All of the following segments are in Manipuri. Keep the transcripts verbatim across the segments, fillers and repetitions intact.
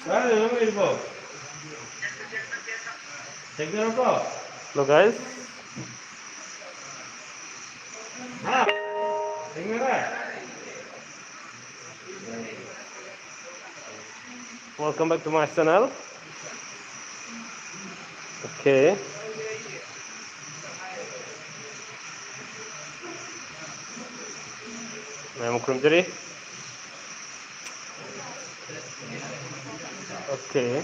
ꯀꯥꯏꯗꯅꯣ ꯂꯩꯔꯤꯕꯣ? ꯊꯦꯡꯅꯔꯕꯣ? Hello guys. ꯍꯥ? ꯊꯦꯡꯅꯔꯦ? Welcome back to my channel. Okay. ꯃꯌꯥꯝ ꯈꯨꯔꯨꯝꯖꯔꯤ꯫ Okay.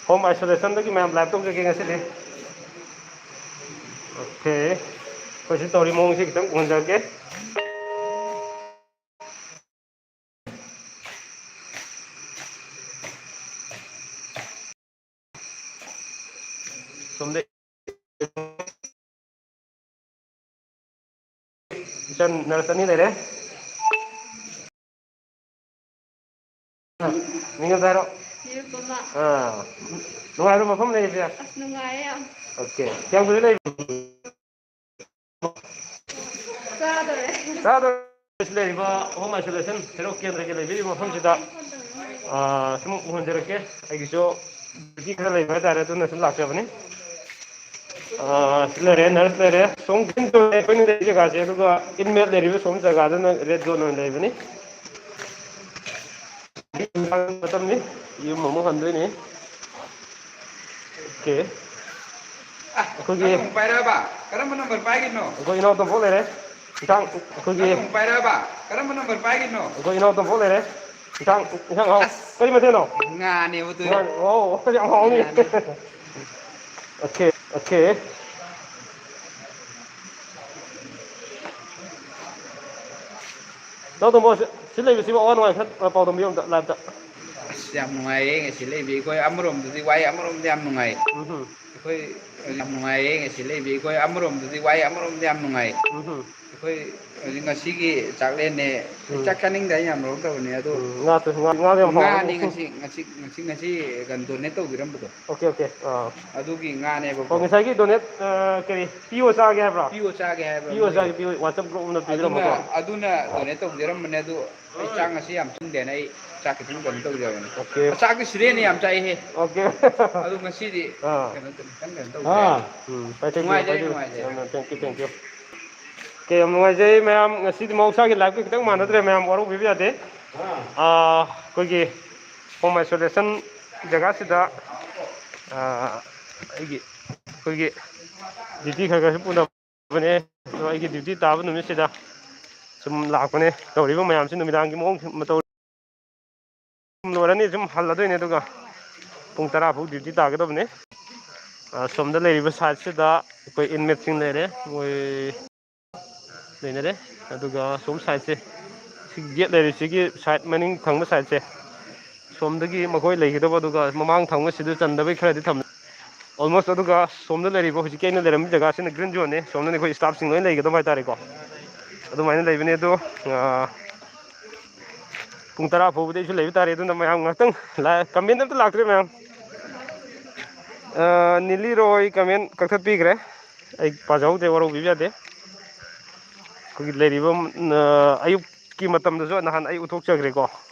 Home isolationꯗꯒꯤ ꯃꯌꯥꯝ live ꯇꯧꯖꯒꯦ ꯉꯁꯤꯗꯤ꯫ Okay. ꯑꯩꯈꯣꯏ ꯁꯤ ꯇꯧꯔꯤ ꯃꯑꯣꯡꯁꯦ ꯈꯤꯇꯪ ꯎꯍꯟꯖꯔꯛꯀꯦ꯫ ꯁꯣꯝꯗ ꯏꯆꯟ nurse ꯑꯅꯤ ꯂꯩꯔꯦ꯫ ꯑ, ꯃꯤꯡ ꯑꯝꯇ ꯍꯥꯏꯔꯣ꯫ ꯅꯤꯔꯨꯄꯃ꯫ ꯑꯥ, ꯅꯨꯡꯉꯥꯏꯕ꯭ꯔꯣ ꯃꯐꯝ ꯂꯩꯔꯤꯁꯦ? ꯑꯁ, ꯅꯨꯡꯉꯥꯏꯌꯦ ꯌꯥꯝ꯫ Okay, ꯀꯌꯥꯝ ꯀꯨꯏꯔꯦ ꯂꯩꯕ? ꯆꯥꯗꯣꯔꯦ꯫ ꯆꯥꯗꯣꯔꯦ꯫ ꯂꯩꯔꯤꯕ home isolation ꯍꯦꯔꯣ ꯀꯦꯟꯗ꯭ꯔꯒꯤ ꯂꯩꯕꯤꯔꯤꯕ ꯃꯐꯝꯁꯤꯗ, ꯑꯥ, ꯁꯨꯝ ꯎꯍꯟꯖꯔꯛꯀꯦ꯫ ꯑꯩꯒꯤꯁꯨ duty ꯈꯔ ꯂꯩꯕ ꯍꯥꯏꯇꯥꯔꯦ, ꯑꯗꯨꯅ ꯁꯨꯝ ꯂꯥꯛꯆꯕꯅꯤ꯫ ꯑꯥ, ꯁꯤ ꯂꯩꯔꯦ, nurse ꯂꯩꯔꯦ꯫ ꯁꯣꯝ green zone ꯑꯩꯈꯣꯏꯅ ꯂꯩꯔꯤ ꯖꯒꯥꯁꯦ, ꯑꯗꯨꯒ inmate ꯂꯩꯔꯤꯕ ꯁꯣꯝ ꯖꯒꯥꯗꯨꯅ red zone ꯑꯣꯏꯅ ꯂꯩꯕꯅꯤ꯫ ꯃꯇꯝꯅꯤ, ꯌꯨꯝ ꯑꯃꯨꯛ ꯍꯟꯗꯣꯏꯅꯤ꯫ Okay. ꯑ, ꯑꯩꯈꯣꯏꯒꯤ ꯅꯪ ꯑꯃꯨꯛ ꯄꯥꯏꯔꯛꯑꯕ? ꯀꯔꯝꯕ number ꯄꯥꯏꯈꯤꯅꯣ? ꯑꯩꯈꯣꯏ ꯏꯅꯥꯎ ꯇꯣꯝꯄꯣꯛ ꯂꯩꯔꯦ꯫ ꯏꯟꯁꯥꯡ ꯑꯩꯈꯣꯏꯒꯤ ꯅꯪ ꯑꯃꯨꯛ ꯄꯥꯏꯔꯛꯑꯕ? ꯀꯔꯝꯕ number ꯄꯥꯏꯈꯤꯅꯣ? ꯑꯩꯈꯣꯏ ꯏꯅꯥꯎ ꯇꯣꯝꯄꯣꯛ ꯂꯩꯔꯦ꯫ ꯏꯟꯁꯥꯡ, ꯏꯟꯁꯥꯡ ꯑꯍꯥꯎ-, ꯑꯁ! ꯀꯔꯤ ꯃꯊꯦꯜꯅꯣ? ꯉꯥꯅꯦꯕ, ꯇꯨ꯫ ꯉꯥꯅꯦ꯫ ꯑꯣ, ꯌꯥꯝ ꯍꯥꯎꯅꯤ꯫ ꯉꯥꯅꯦ꯫ Okay, okay. ꯏꯅꯥꯎ ꯇꯣꯝꯕ, ꯁꯤ, ꯁꯤ ꯂꯩꯕꯁꯤꯕꯨ ꯑꯋꯥ ꯅꯨꯡꯉꯥꯏ ꯈꯔ ꯄꯥꯎ ꯗꯝꯕꯤꯌꯨ ꯑꯝꯇ liveꯇ꯫ ꯑꯁ, ꯌꯥꯝ ꯅꯨꯡꯉꯥꯏꯌꯦ ꯉꯁꯤ ꯂꯩꯕ ꯑꯩꯈꯣꯏ꯫ ꯑꯃꯔꯣꯝꯗꯗꯤ ꯋꯥꯏ, ꯑꯃꯔꯣꯝꯗ ꯌꯥꯝ ꯅꯨꯡꯉꯥꯏ꯫ ꯎꯝ ꯍꯨꯝ꯫ ꯑꯩꯈꯣꯏ ꯌꯥꯝ ꯅꯨꯡꯉꯥꯏꯌꯦ ꯉꯁꯤ ꯂꯩꯕꯤ꯫ ꯑꯩꯈꯣꯏ ꯑꯃꯔꯣꯝꯗꯗꯤ ꯋꯥꯏ, ꯑꯃꯔꯣꯝꯗꯗꯤ ꯌꯥꯝ ꯅꯨꯡꯉꯥꯏ꯫ ꯎꯝ ꯍꯨꯝ꯫ ꯑꯩꯈꯣꯏ ꯍꯧꯖꯤꯛ ꯉꯁꯤꯒꯤ ꯆꯥꯛꯂꯦꯟꯅꯦ꯫ ꯎꯝ꯫ ꯆꯥꯛ ꯆꯥꯅꯤꯡꯗꯦ, ꯑꯩ ꯌꯥꯝ ꯂꯧꯔꯛꯇꯕꯅꯦ ꯑꯗꯣ꯫ ꯎꯝ, ꯉꯥꯁꯨ, ꯉꯥ, ꯉꯥꯁꯨ ꯌꯥꯝ ꯍꯥꯎꯋꯦ꯫ ꯉꯥꯅꯦ ꯉꯁꯤ, ꯉꯁꯤ, ꯉꯁꯤ, ꯉꯁꯤ ꯗꯣꯅꯦꯠ ꯇꯧꯕꯤꯔꯝꯕꯗꯣ꯫ Okay, okay. ꯑꯥ꯫ ꯑꯗꯨꯒꯤ ꯑꯣ, ꯉꯥꯅꯦꯕꯀꯣ꯫ ꯉꯁꯥꯏꯒꯤ ꯗꯣꯅꯦꯠ, ꯑ, ꯀꯔꯤ? ꯄꯤꯌꯣ ꯆꯥꯒꯦ ꯍꯥꯏꯕ꯭ꯔꯣ? ꯄꯤꯌꯣ ꯆꯥꯒꯦ ꯍꯥꯏꯕ꯭ꯔꯥ ꯄꯤꯌꯣ ꯃꯣꯏ? ꯆꯥꯒꯦ, ꯄꯤꯌꯣ꯫ WhatsApp group ꯑꯃꯗ ꯑꯗꯨꯅ, ꯄꯤꯕꯤꯔꯝꯃꯣꯀꯣ꯫ ꯑꯗꯨꯅ ꯗꯣꯅꯦꯠ ꯇꯧꯕꯤꯔꯝꯕꯅꯦ ꯑꯗꯣ꯫ ꯑꯩ ꯆꯥꯛ ꯉꯁꯤ ꯌꯥꯝ ꯆꯪꯗꯦꯅ ꯑꯩ ꯆꯥꯛ ꯈꯤꯇꯪ ꯀꯩꯅꯣ ꯇꯧꯖꯕꯅꯦ꯫ ꯑꯣꯀꯦ꯫ ꯆꯥꯛꯇꯤ ꯁꯤꯗꯩ ꯍꯦꯟꯅ ꯌꯥꯝ ꯆꯥꯏꯍꯦ꯫ ꯑꯣꯀꯦ꯫ ꯑꯗꯣ ꯉꯁꯤꯗꯤ ꯑꯥ꯫ ꯀꯩꯅꯣ ꯇꯧ-, ꯈꯤꯇꯪ ꯀꯩꯅꯣ ꯇꯧꯖꯩ꯫ ꯑꯥ꯫ ꯎꯝ, ꯐꯩ, thank you, ꯅꯨꯡꯉꯥꯏꯖꯔꯦ, thank you꯫ ꯅꯨꯡꯉꯥꯏꯖꯔꯦ꯫ ꯌꯥꯝꯅ thank you, thank you꯫ Okay, ꯌꯥꯝ ꯅꯨꯡꯉꯥꯏꯖꯩ ꯃꯌꯥꯝ꯫ ꯉꯁꯤꯗꯤ ꯃꯍꯧꯁꯥꯒꯤ live ꯀ ꯈꯤꯇꯪ ꯃꯥꯟꯅꯗ꯭ꯔꯦ ꯃꯌꯥꯝ, ꯋꯥꯔꯧꯕꯤꯕ ꯌꯥꯗꯦ꯫ ꯑꯥ, ꯑꯩꯈꯣꯏꯒꯤ home isolation ꯖꯒꯥꯁꯤꯗ, ꯑꯥ, ꯑꯩꯒꯤ, ꯑꯩꯈꯣꯏꯒꯤ duty ꯈꯔ ꯈꯔꯁꯨ ꯄꯨꯅꯕꯅꯦ꯫ ꯑꯗꯣ ꯑꯩꯒꯤ duty ꯇꯥꯕ ꯅꯨꯃꯤꯠꯁꯤꯗ ꯁꯨꯝ ꯂꯥꯛꯄꯅꯦ꯫ ꯇꯧꯔꯤꯕ ꯃꯌꯥꯝꯁꯤ ꯅꯨꯃꯤꯗꯥꯡꯒꯤ ꯃꯑꯣꯡ ꯃꯇꯧ ꯂꯣꯏꯔꯅꯤ, ꯁꯨꯝ ꯍꯜꯂꯗꯣꯏꯅꯦ꯫ ꯑꯗꯨꯒ ꯄꯨꯡ ꯇꯔꯥ ꯐꯥꯎ duty ꯇꯥꯒꯗꯕꯅꯦ꯫ ꯑ, ꯁꯣꯝꯗ ꯂꯩꯔꯤꯕ side ꯁꯤꯗ ꯑꯩꯈꯣꯏ inmate ꯁꯤꯡ ꯂꯩꯔꯦ, ꯃꯣꯏ ꯂꯩꯅꯔꯦ꯫ ꯑꯗꯨꯒ ꯁꯣꯝ side ꯁꯦ, ꯁꯤ gate ꯂꯩꯔꯤꯁꯤꯒꯤ side, ꯃꯅꯤꯡ ꯊꯪꯕ side ꯁꯦ, ꯁꯣꯝꯗꯒꯤ ꯃꯈꯣꯏ ꯂꯩꯒꯗꯕ, ꯑꯗꯨꯒ ꯃꯃꯥꯡ ꯊꯪꯕꯁꯤꯗ ꯆꯟꯗꯕꯩ ꯈꯔꯗꯤ ꯊꯝꯃꯦ꯫ Almost꯫ ꯑꯗꯨꯒ ꯁꯣꯝꯗ ꯂꯩꯔꯤꯕ, ꯍꯧꯖꯤꯛꯀꯤ ꯑꯩꯅ ꯂꯩꯔꯝꯕ ꯖꯒꯥꯁꯤꯅ green zone ꯅꯦ꯫ ꯁꯣꯝꯗꯅ ꯑꯩꯈꯣꯏ staff ꯁꯤꯡ ꯂꯣꯏꯅ ꯂꯩꯒꯗꯕ ꯍꯥꯏꯇꯥꯔꯦꯀꯣ꯫ ꯑꯗꯨꯃꯥꯏꯅ ꯂꯩꯕꯅꯦ꯫ ꯑꯗꯣ, ꯑ, ꯄꯨꯡ ꯇꯔꯥ ꯐꯥꯎꯕꯗꯤ ꯑꯩꯁꯨ ꯂꯩꯕ ꯇꯥꯔꯦ꯫ ꯑꯗꯨꯅ ꯃꯌꯥꯝ ꯉꯥꯛꯇꯪ ꯂꯥꯏ-, comment ꯑꯝꯇ ꯂꯥꯛꯇ꯭ꯔꯦ ꯃꯌꯥꯝ꯫ ꯑ, ꯅꯤꯂꯤ ꯔꯣꯏ comment ꯀꯛꯊꯠꯄꯤꯈ꯭ꯔꯦ꯫ ꯑꯩ ꯄꯥꯖꯍꯧꯗ꯭ꯔꯦ, ꯋꯥꯔꯧꯕꯤꯕ ꯌꯥꯗꯦ꯫ ꯑꯩꯈꯣꯏꯒꯤ ꯂꯩꯔꯤꯕ, ꯑ, ꯑꯌꯨꯛꯀꯤ ꯃꯇꯝꯗꯁꯨ ꯅꯍꯥꯟ ꯑꯩ ꯎꯠꯊꯣꯛꯆꯈ꯭ꯔꯦꯀꯣ꯫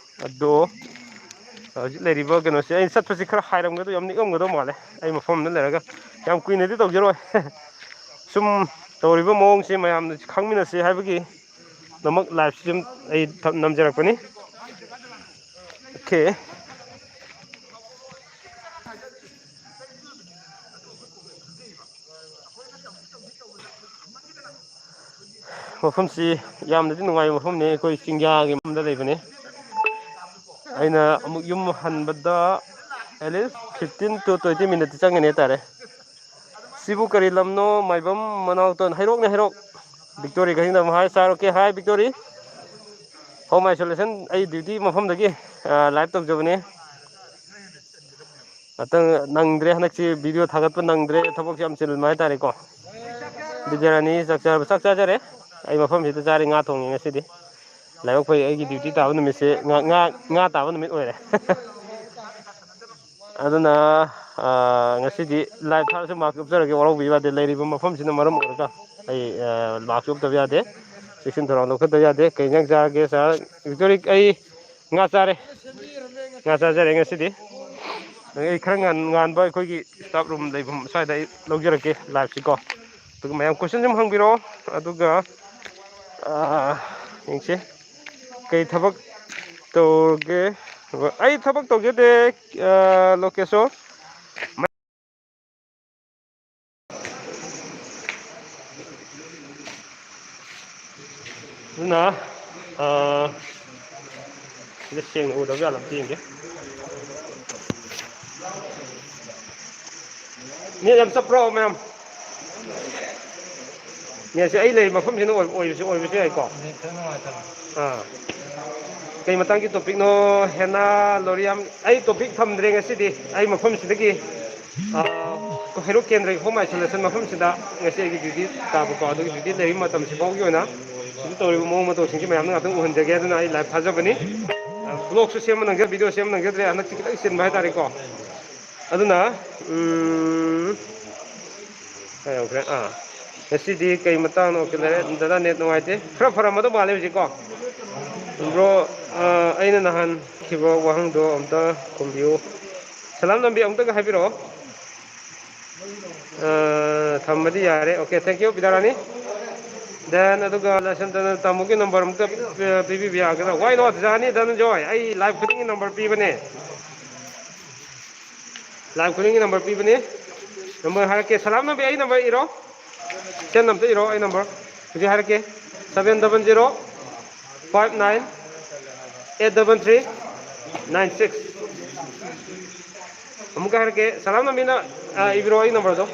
ꯑꯗꯣ ꯍꯧꯖꯤꯛ ꯂꯩꯔꯤꯕ ꯀꯩꯅꯣꯁꯦ, ꯑꯩꯅ ꯆꯠꯄꯁꯤ ꯈꯔ ꯍꯥꯏꯔꯝꯒꯗꯧ, ꯌꯥꯝ ꯅꯤꯛꯑꯝꯒꯗꯧ ꯃꯥꯜꯂꯦ꯫ ꯑꯩ ꯃꯐꯝ ꯑꯃꯗ ꯂꯩꯔꯒ ꯌꯥꯝ ꯀꯨꯏꯅꯗꯤ ꯇꯧꯖꯔꯣꯏ꯫ ꯁꯨꯝ ꯇꯧꯔꯤꯕ ꯃꯑꯣꯡꯁꯦ ꯃꯌꯥꯝꯅ ꯈꯪꯃꯤꯟꯅꯁꯤ ꯍꯥꯏꯕꯒꯤ ꯗꯃꯛ live stream ꯑꯩ ꯊꯝ-, ꯅꯝꯖꯔꯛꯄꯅꯤ꯫ ꯑꯣꯀꯦ꯫ ꯃꯐꯝꯁꯤ ꯌꯥꯝꯅꯗꯤ ꯅꯨꯡꯉꯥꯏꯕ ꯃꯐꯝꯅꯤ꯫ ꯑꯩꯈꯣꯏ ꯆꯤꯡꯌꯥꯒꯤ ꯃꯐꯝꯗ ꯂꯩꯕꯅꯤ꯫ ꯑꯩꯅ ꯑꯃꯨꯛ ꯌꯨꯝ ꯍꯟꯕꯗ at least fifteen to twenty minute T ꯆꯪꯒꯅꯤ ꯍꯥꯏꯇꯥꯔꯦ꯫ ꯁꯤꯕꯨ ꯀꯔꯤ ꯂꯝꯅꯣ? ꯃꯥꯏꯕꯝ ꯃꯅꯥꯎꯇꯣꯟ꯫ ꯍꯩꯔꯣꯛꯅꯦ, ꯍꯩꯔꯣꯛ꯫ ꯕꯤꯛꯇꯣꯔꯤ ꯀꯛꯆꯤꯡꯗ ꯑꯃꯨꯛ꯫ Hi sir꯫ Okay, hi victory. Home isolation ꯑꯩ duty ꯃꯐꯝꯗꯒꯤ, ꯑ, live ꯇꯧꯖꯕꯅꯤ꯫ ꯉꯥꯛꯇꯪ ꯅꯪꯗ꯭ꯔꯦ, ꯍꯟꯗꯛꯁꯤ ꯚꯤꯗꯤꯑꯣ ꯊꯥꯒꯠꯄ ꯅꯪꯗ꯭ꯔꯦ, ꯊꯕꯛꯁꯦ ꯌꯥꯝ ꯆꯤꯟꯕ ꯍꯥꯏꯇꯥꯔꯦꯀꯣ꯫ ꯕꯤꯗ꯭ꯌꯥꯔꯥꯅꯤ ꯆꯥꯛ ꯆꯥꯔꯕ? ꯆꯥꯛ ꯆꯥꯖꯔꯦ꯫ ꯑꯩ ꯃꯐꯝꯁꯤꯗ ꯆꯥꯔꯦ, ꯉꯥ ꯊꯣꯡꯉꯦ ꯉꯁꯤꯗꯤ꯫ ꯂꯥꯏꯕꯛ ꯐꯩ, ꯑꯩꯒꯤ ꯗ꯭ꯌꯨꯇꯤ ꯇꯥꯕ ꯅꯨꯃꯤꯠꯁꯦ ꯉꯥ, ꯉꯥ, ꯉꯥ ꯇꯥꯕ ꯅꯨꯃꯤꯠ ꯑꯣꯏꯔꯦ꯫ ꯑꯗꯨꯅ, ꯑ, ꯉꯁꯤꯗꯤ ꯂꯥꯏꯚ ꯊꯥꯔꯁꯨ ꯃꯥꯛꯁ ꯎꯞꯆꯔꯒꯦ, ꯋꯥꯔꯧꯕꯤꯕ ꯌꯥꯗꯦ꯫ ꯂꯩꯔꯤꯕ ꯃꯐꯝꯁꯤꯅ ꯃꯔꯝ ꯑꯣꯏꯔꯒ ꯑꯩ, ꯑ, ꯃꯥꯛꯁ ꯎꯞꯇꯕ ꯌꯥꯗꯦ꯫ ꯆꯦꯛꯁꯤꯟ ꯊꯧꯔꯥꯡ ꯂꯧꯈꯠꯇꯕ ꯌꯥꯗꯦ꯫ ꯀꯩ ꯏꯟꯖꯥꯡ ꯆꯥꯔꯒꯦ, ꯁꯥꯔ ꯕꯤꯛꯇꯣꯔꯤ? ꯑꯩ ꯉꯥ ꯆꯥꯔꯦ꯫ ꯉꯥ ꯆꯥꯖꯔꯦ ꯉꯁꯤꯗꯤ꯫ ꯑꯩ ꯈꯔ ꯉꯥꯟ-, ꯉꯥꯟꯕ ꯑꯩꯈꯣꯏꯒꯤ ꯁ꯭ꯇꯥꯐ ꯔꯨꯝ ꯂꯩꯐꯝ ꯁ꯭ꯋꯥꯏꯗ ꯑꯩ ꯂꯧꯖꯔꯛꯀꯦ ꯂꯥꯏꯚꯁꯤꯀꯣ꯫ ꯑꯗꯨꯒ ꯃꯌꯥꯝ ꯀꯣꯏꯁꯟ ꯁꯨꯝ ꯍꯪꯕꯤꯔꯛꯑꯣ꯫ ꯑꯗꯨꯒ, ꯑꯥ, ꯌꯦꯡꯁꯤ꯫ ꯀꯩ ꯊꯕꯛ ꯇꯧꯔꯒꯦ? ꯑꯩ ꯊꯕꯛ ꯇꯧꯖꯗꯦ, ꯑꯥ, ꯂꯣꯀꯦꯁꯣ꯫ ꯑꯗꯨꯅ, ꯑꯥ, ꯁꯤꯗ ꯁꯦꯡꯅ ꯎꯗꯕ ꯌꯥꯗꯕ ꯑꯝꯇ ꯌꯦꯡꯒꯦ꯫ ꯅꯦꯠ ꯌꯥꯝ ꯆꯞꯄ꯭ꯔꯣ, ꯃꯌꯥꯝ? ꯅꯦꯠꯁꯦ ꯑꯩ ꯂꯩꯔꯤꯕ ꯃꯐꯝꯁꯤꯅ ꯑꯣꯏ-, ꯑꯣꯏꯕꯁꯨ, ꯑꯣꯏꯕꯁꯨ ꯌꯥꯏꯀꯣ꯫ ꯅꯦꯠ ꯈꯔ ꯅꯨꯡꯉꯥꯏꯇꯕ꯫ ꯑꯥ꯫ ꯀꯩ ꯃꯇꯥꯡꯒꯤ ꯇꯣꯄꯤꯛꯅꯣ? ꯍꯦꯅꯥ, ꯂꯣꯔꯤꯌꯥꯝ, ꯑꯩ ꯇꯣꯄꯤꯛ ꯊꯝꯗ꯭ꯔꯦ ꯉꯁꯤꯗꯤ꯫ ꯑꯩ ꯃꯐꯝꯁꯤꯗꯒꯤ, ꯑꯥ, ꯍꯩꯔꯣꯛ ꯀꯦꯟꯗ꯭ꯔꯒꯤ ꯍꯣꯝ ꯑꯥꯏꯁꯣꯂꯦꯁꯟ ꯃꯐꯝꯁꯤꯗ ꯉꯁꯤ ꯑꯩꯒꯤ ꯗ꯭ꯌꯨꯇꯤ ꯇꯥꯕꯀꯣ꯫ ꯑꯗꯨꯒꯤ ꯗ꯭ꯌꯨꯇꯤ ꯂꯩꯔꯤꯕ ꯃꯇꯝꯁꯤꯐꯥꯎꯒꯤ ꯑꯣꯏꯅ ꯁꯤꯗ ꯇꯧꯔꯤꯕ ꯃꯑꯣꯡ ꯃꯇꯧꯁꯤꯡꯁꯤ ꯃꯌꯥꯝꯗ ꯉꯥꯛꯇꯪ ꯎꯍꯟꯖꯒꯦ꯫ ꯑꯗꯨꯅ ꯑꯩ ꯂꯥꯏꯚ ꯊꯥꯖꯕꯅꯤ꯫ ꯑꯥ, ꯕ꯭ꯂꯣꯒꯁꯨ ꯁꯦꯝꯕ ꯅꯪꯖ-, ꯚꯤꯗꯤꯑꯣ ꯁꯦꯝꯕ ꯅꯪꯖꯗ꯭ꯔꯦ꯫ ꯍꯟꯗꯛꯇꯤ ꯈꯤꯇꯪ ꯆꯤꯟꯕ ꯍꯥꯏꯇꯥꯔꯦꯀꯣ꯫ ꯑꯗꯨꯅ, ꯎꯝ, ꯀꯥꯏ ꯌꯧꯈ꯭ꯔꯦ? ꯑꯥ, ꯉꯁꯤꯗꯤ ꯀꯩ ꯃꯇꯥꯡꯅꯣ? ꯑꯣꯀꯦ, ꯂꯩꯔꯦ꯫ ꯗꯗꯥ, ꯅꯦꯠ ꯅꯨꯡꯉꯥꯏꯇꯦ꯫ ꯈꯔ ꯐꯔꯝꯃꯗꯧ ꯃꯥꯜꯂꯦ ꯍꯧꯖꯤꯛꯀꯣ꯫ ꯕ꯭ꯔꯣ, ꯑꯥ, ꯑꯩꯅ ꯅꯍꯥꯟ ꯈꯤꯕ ꯋꯥꯍꯪꯗꯣ ꯑꯝꯇ ꯈꯨꯝꯕꯤꯌꯨ꯫ ꯁꯂꯥꯝ ꯅꯝꯕꯤ ꯑꯃꯨꯛꯇꯒ ꯍꯥꯏꯕꯤꯔꯛꯑꯣ꯫ ꯑꯥ, ꯊꯝꯕꯗꯤ ꯌꯥꯔꯦ꯫ Okay, thank you, Bidyarani. Then, ꯑꯗꯨꯒ ꯂꯥꯏꯁ꯭ꯔꯝ ꯇꯥꯃꯣꯒꯤ ꯅꯝꯕꯔ ꯑꯃꯨꯛꯇ ꯄꯤ-, ꯄꯤꯕꯤꯕ ꯌꯥꯒꯗ꯭ꯔꯥ? Why not, ꯖꯥꯅꯤ ꯙꯅꯟꯖꯣꯏ? ꯑꯩ ꯂꯥꯏꯚ ꯈꯨꯗꯤꯡꯒꯤ ꯅꯝꯕꯔ ꯄꯤꯕꯅꯦ꯫ ꯂꯥꯏꯚ ꯈꯨꯗꯤꯡꯒꯤ ꯅꯝꯕꯔ ꯄꯤꯕꯅꯤ꯫ ꯅꯝꯕꯔ ꯍꯥꯏꯔꯛꯀꯦ꯫ ꯁꯂꯥꯝ ꯅꯝꯕꯤ, ꯑꯩ ꯅꯝꯕꯔ ꯏꯔꯣ꯫ ꯁꯦꯟ ꯑꯝꯇ ꯏꯔꯣ, ꯑꯩ ꯅꯝꯕꯔ ꯍꯧꯖꯤꯛ ꯍꯥꯏꯔꯛꯀꯦ꯫ Seven double zero five nine eight double three nine six꯫ ꯑꯃꯨꯛꯀ ꯍꯥꯏꯔꯛꯀꯦ꯫ ꯁꯂꯥꯝ ꯅꯝꯕꯤꯅ, ꯑ, ꯏꯕꯤꯔꯣ ꯑꯩ ꯅꯝꯕꯔꯗꯣ꯫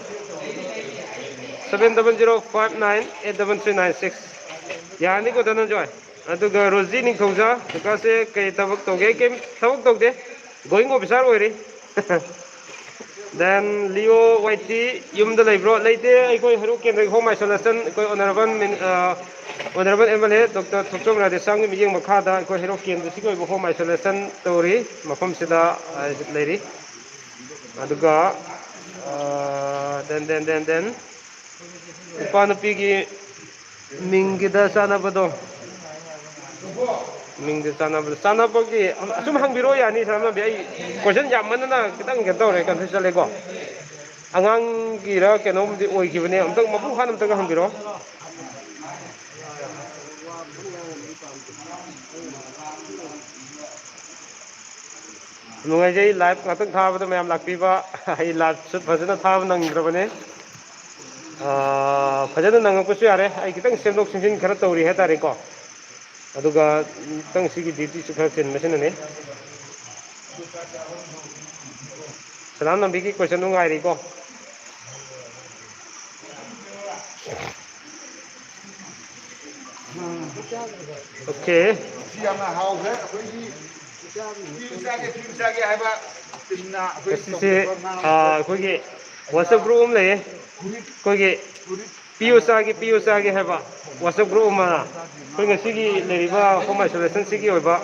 Seven double zero five nine eight double three nine six꯫ ꯌꯥꯔꯅꯤꯀꯣ, ꯙꯅꯟꯖꯣꯏ? ꯑꯗꯨꯒ ꯔꯣꯖꯤ ꯅꯤꯡꯊꯧꯖꯥ, ꯀꯀꯥꯁꯦ ꯀꯩ ꯊꯕꯛ ꯇꯧꯒꯦ? ꯑꯩ ꯀꯩꯝ ꯊꯕꯛ ꯇꯧꯗꯦ, going officer ꯑꯣꯏꯔꯤ꯫ Then Leo Whitey ꯌꯨꯝꯗ ꯂꯩꯕ꯭ꯔꯣ? ꯂꯩꯇꯦ꯫ ꯑꯩꯈꯣꯏ ꯍꯩꯔꯣꯛ ꯀꯦꯟꯗ꯭ꯔꯒꯤ home isolation, ꯑꯩꯈꯣꯏ honourable min-, ꯑ, honourable M L A Doctor ꯊꯣꯛꯆꯣꯝ ꯔꯥꯙꯦꯁ꯭ꯌꯥꯝꯒꯤ ꯃꯤꯠꯌꯦꯡ ꯃꯈꯥꯗ ꯑꯩꯈꯣꯏ ꯍꯩꯔꯣꯛ ꯀꯦꯟꯗ꯭ꯔꯁꯤꯒꯤ ꯑꯣꯏꯕ home isolation ꯇꯧꯔꯤ꯫ ꯃꯐꯝꯁꯤꯗ, ꯑ, ꯂꯩꯔꯤ꯫ ꯑꯗꯨꯒ, ꯑ, then, then, then, then, ꯅꯨꯄꯥ ꯅꯨꯄꯤꯒꯤ ꯃꯤꯡꯒꯤꯗ ꯆꯥꯟꯅꯕꯗꯣ, ꯃꯤꯡꯗ ꯆꯥꯟꯅꯕꯗꯣ, ꯆꯥꯟꯅꯕꯒꯤ ꯑꯁꯨꯝ ꯍꯪꯕꯤꯔꯛꯑꯣ, ꯌꯥꯅꯤ꯫ ꯆꯥꯟꯅꯕꯤ, ꯑꯩ question ꯌꯥꯝꯃꯟꯗꯅ ꯈꯤꯇꯪ ꯀꯩꯅꯣ ꯇꯧꯔꯦ, confuse ꯆꯠꯂꯦꯀꯣ꯫ ꯑꯉꯥꯡꯒꯤꯔ ꯀꯩꯅꯣꯝꯗꯤ ꯑꯣꯏꯈꯤꯕꯅꯦ, ꯑꯝꯇꯪ ꯃꯄꯨꯡ ꯐꯥꯅ ꯑꯝꯇꯒ ꯍꯪꯕꯤꯔꯛꯑꯣ꯫ ꯅꯨꯡꯉꯥꯏꯖꯩ, live ꯉꯥꯛꯇꯪ ꯊꯥꯕꯗ ꯃꯌꯥꯝ ꯂꯥꯛꯄꯤꯕ꯫ ꯑꯩ live ꯁꯨ ꯐꯖꯅ ꯊꯥꯕ ꯅꯪꯗ꯭ꯔꯕꯅꯦ꯫ ꯑꯥ, ꯐꯖꯅ ꯅꯪꯉꯛꯄꯁꯨ ꯌꯥꯔꯦ, ꯑꯩ ꯈꯤꯇꯪ ꯁꯦꯝꯗꯣꯛ ꯁꯦꯝꯖꯤꯟ ꯈꯔ ꯇꯧꯔꯤ ꯍꯥꯏꯇꯥꯔꯦꯀꯣ꯫ ꯑꯗꯨꯒ ꯈꯤꯇꯪ ꯁꯤꯒꯤ duty ꯁꯨ ꯈꯔ ꯆꯤꯟꯕꯁꯤꯅꯅꯦ꯫ ꯁꯂꯥꯝ ꯅꯝꯕꯤꯒꯤ question ꯗꯨ ꯉꯥꯏꯔꯤꯀꯣ꯫ Okay꯫ ꯁꯤ ꯌꯥꯝꯅ ꯍꯥꯎꯈ꯭ꯔꯦ꯫ ꯑꯩꯈꯣꯏꯒꯤ ꯄꯤꯌꯨ ꯆꯥꯒꯦ, ꯄꯤꯌꯨ ꯆꯥꯒꯦ ꯍꯥꯏꯕ ꯇꯤꯝꯅ ꯑꯩꯈꯣꯏꯒꯤ ꯉꯁꯤꯁꯦ, ꯇꯧꯖꯕ ꯉꯥ ꯑꯥ, ꯑꯩꯈꯣꯏꯒꯤ WhatsApp group ꯑꯃ ꯂꯩꯌꯦ꯫ ꯐꯨꯔꯤꯠ, ꯑꯩꯈꯣꯏꯒꯤ ꯐꯨꯔꯤꯠ ꯄꯤꯌꯨ ꯆꯥꯒꯦ, ꯄꯤꯌꯨ ꯆꯥꯒꯦ ꯍꯥꯏꯕ WhatsApp group ꯑꯃ꯫ ꯑꯩꯈꯣꯏ ꯉꯁꯤꯒꯤ ꯂꯩꯔꯤꯕ home isolation ꯁꯤꯒꯤ ꯑꯣꯏꯕ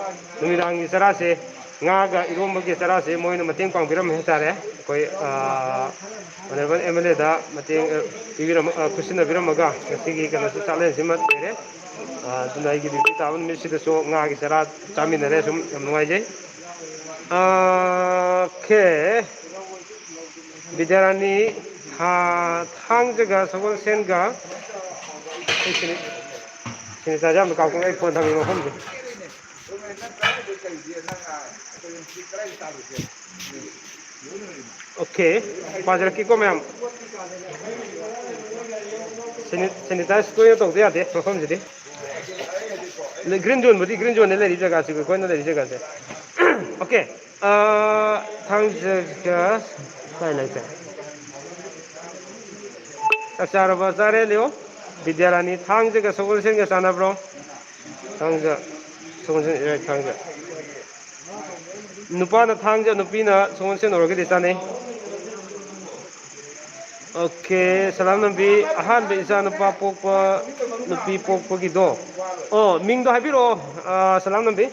ꯅꯨꯃꯤꯗꯥꯡꯒꯤ ꯆꯔꯥꯁꯦ, ꯉꯥꯒ ꯏꯔꯣꯝꯕꯒꯤ ꯆꯔꯥꯁꯦ ꯃꯣꯏꯅ ꯃꯇꯦꯡ ꯄꯥꯡꯕꯤꯔꯝꯃꯦ ꯍꯥꯏꯇꯥꯔꯦ꯫ ꯑꯩꯈꯣꯏ, ꯑꯥ, honourable M L A ꯗ ꯃꯇꯦꯡ, ꯑ, ꯄꯤꯕꯤꯔꯝꯃ-, ꯑ, ꯈꯨꯠꯁꯤꯟꯅꯕꯤꯔꯝꯃꯒ ꯉꯁꯤꯒꯤ ꯀꯩꯅꯣꯁꯤ ꯆꯥꯛꯂꯦꯟꯁꯤꯃ ꯂꯩꯔꯦ꯫ ꯑ, ꯑꯗꯨꯅ ꯑꯩꯒꯤ duty ꯇꯥꯕ ꯅꯨꯃꯤꯠꯁꯤꯗꯁꯨ ꯉꯥꯒꯤ ꯆꯔꯥ ꯆꯥꯃꯤꯟꯅꯔꯦ꯫ ꯁꯨꯝ ꯌꯥꯝ ꯅꯨꯡꯉꯥꯏꯖꯩ꯫ ꯑ, okay꯫ ꯕꯤꯗ꯭ꯌꯥꯔꯥꯅꯤ, ꯊꯥ-, ꯊꯥꯡꯖꯒ ꯁꯒꯣꯜꯁꯦꯟꯒ, ꯑꯩ ꯁꯤꯅꯤ-, sanitizer ꯑꯃ ꯀꯥꯞꯀꯦ, ꯑꯩ phone ꯊꯝꯃꯤ ꯃꯐꯝꯁꯦ꯫ Okay, ꯄꯥꯖꯔꯛꯀꯦꯀꯣ ꯃꯌꯥꯝ꯫ Sani-, sanitize ꯇꯣꯏꯅ ꯇꯧꯗ ꯌꯥꯗꯦ ꯃꯐꯝꯁꯤꯗꯤ꯫ Green zone ꯕꯨꯗꯤ green zone ꯅꯦ ꯂꯩꯔꯤ ꯖꯒꯥꯁꯤ, ꯑꯩꯈꯣꯏꯅ ꯂꯩꯔꯤ ꯖꯒꯥꯁꯦ꯫ Okay, ꯑꯥ, ꯊꯥꯡꯖꯒ ꯀꯥꯏ ꯂꯩꯇꯦ? ꯆꯥꯛ ꯆꯥꯔꯕ? ꯆꯥꯔꯦ, ꯂꯤꯌꯣ꯫ ꯕꯤꯗ꯭ꯌꯥꯔꯥꯅꯤ, ꯊꯥꯡꯖꯒ ꯁꯒꯣꯜꯁꯦꯟꯒ ꯆꯥꯟꯅꯕ꯭ꯔꯣ? ꯊꯥꯡꯖ, ꯁꯒꯣꯜꯁꯦꯟ, ꯏꯔꯥꯏ, ꯊꯥꯡꯖ꯫ ꯅꯨꯄꯥꯅ ꯊꯥꯡꯖ, ꯅꯨꯄꯤꯅ ꯁꯒꯣꯜꯁꯦꯟ ꯑꯣꯏꯔꯒꯗꯤ ꯆꯥꯅꯩ꯫ ꯑꯣꯀꯦ, ꯁꯂꯥꯝ ꯅꯝꯕꯤ꯫ ꯑꯍꯥꯟꯕ ꯏꯆꯥ ꯅꯨꯄꯥ ꯄꯣꯛꯄ, ꯅꯨꯄꯤ ꯄꯣꯛꯄꯒꯤꯗꯣ, ꯑꯣ, ꯃꯤꯡꯗꯣ ꯍꯥꯏꯕꯤꯔꯛꯑꯣ꯫ ꯑꯥ, ꯁꯂꯥꯝ ꯅꯝꯕꯤ꯫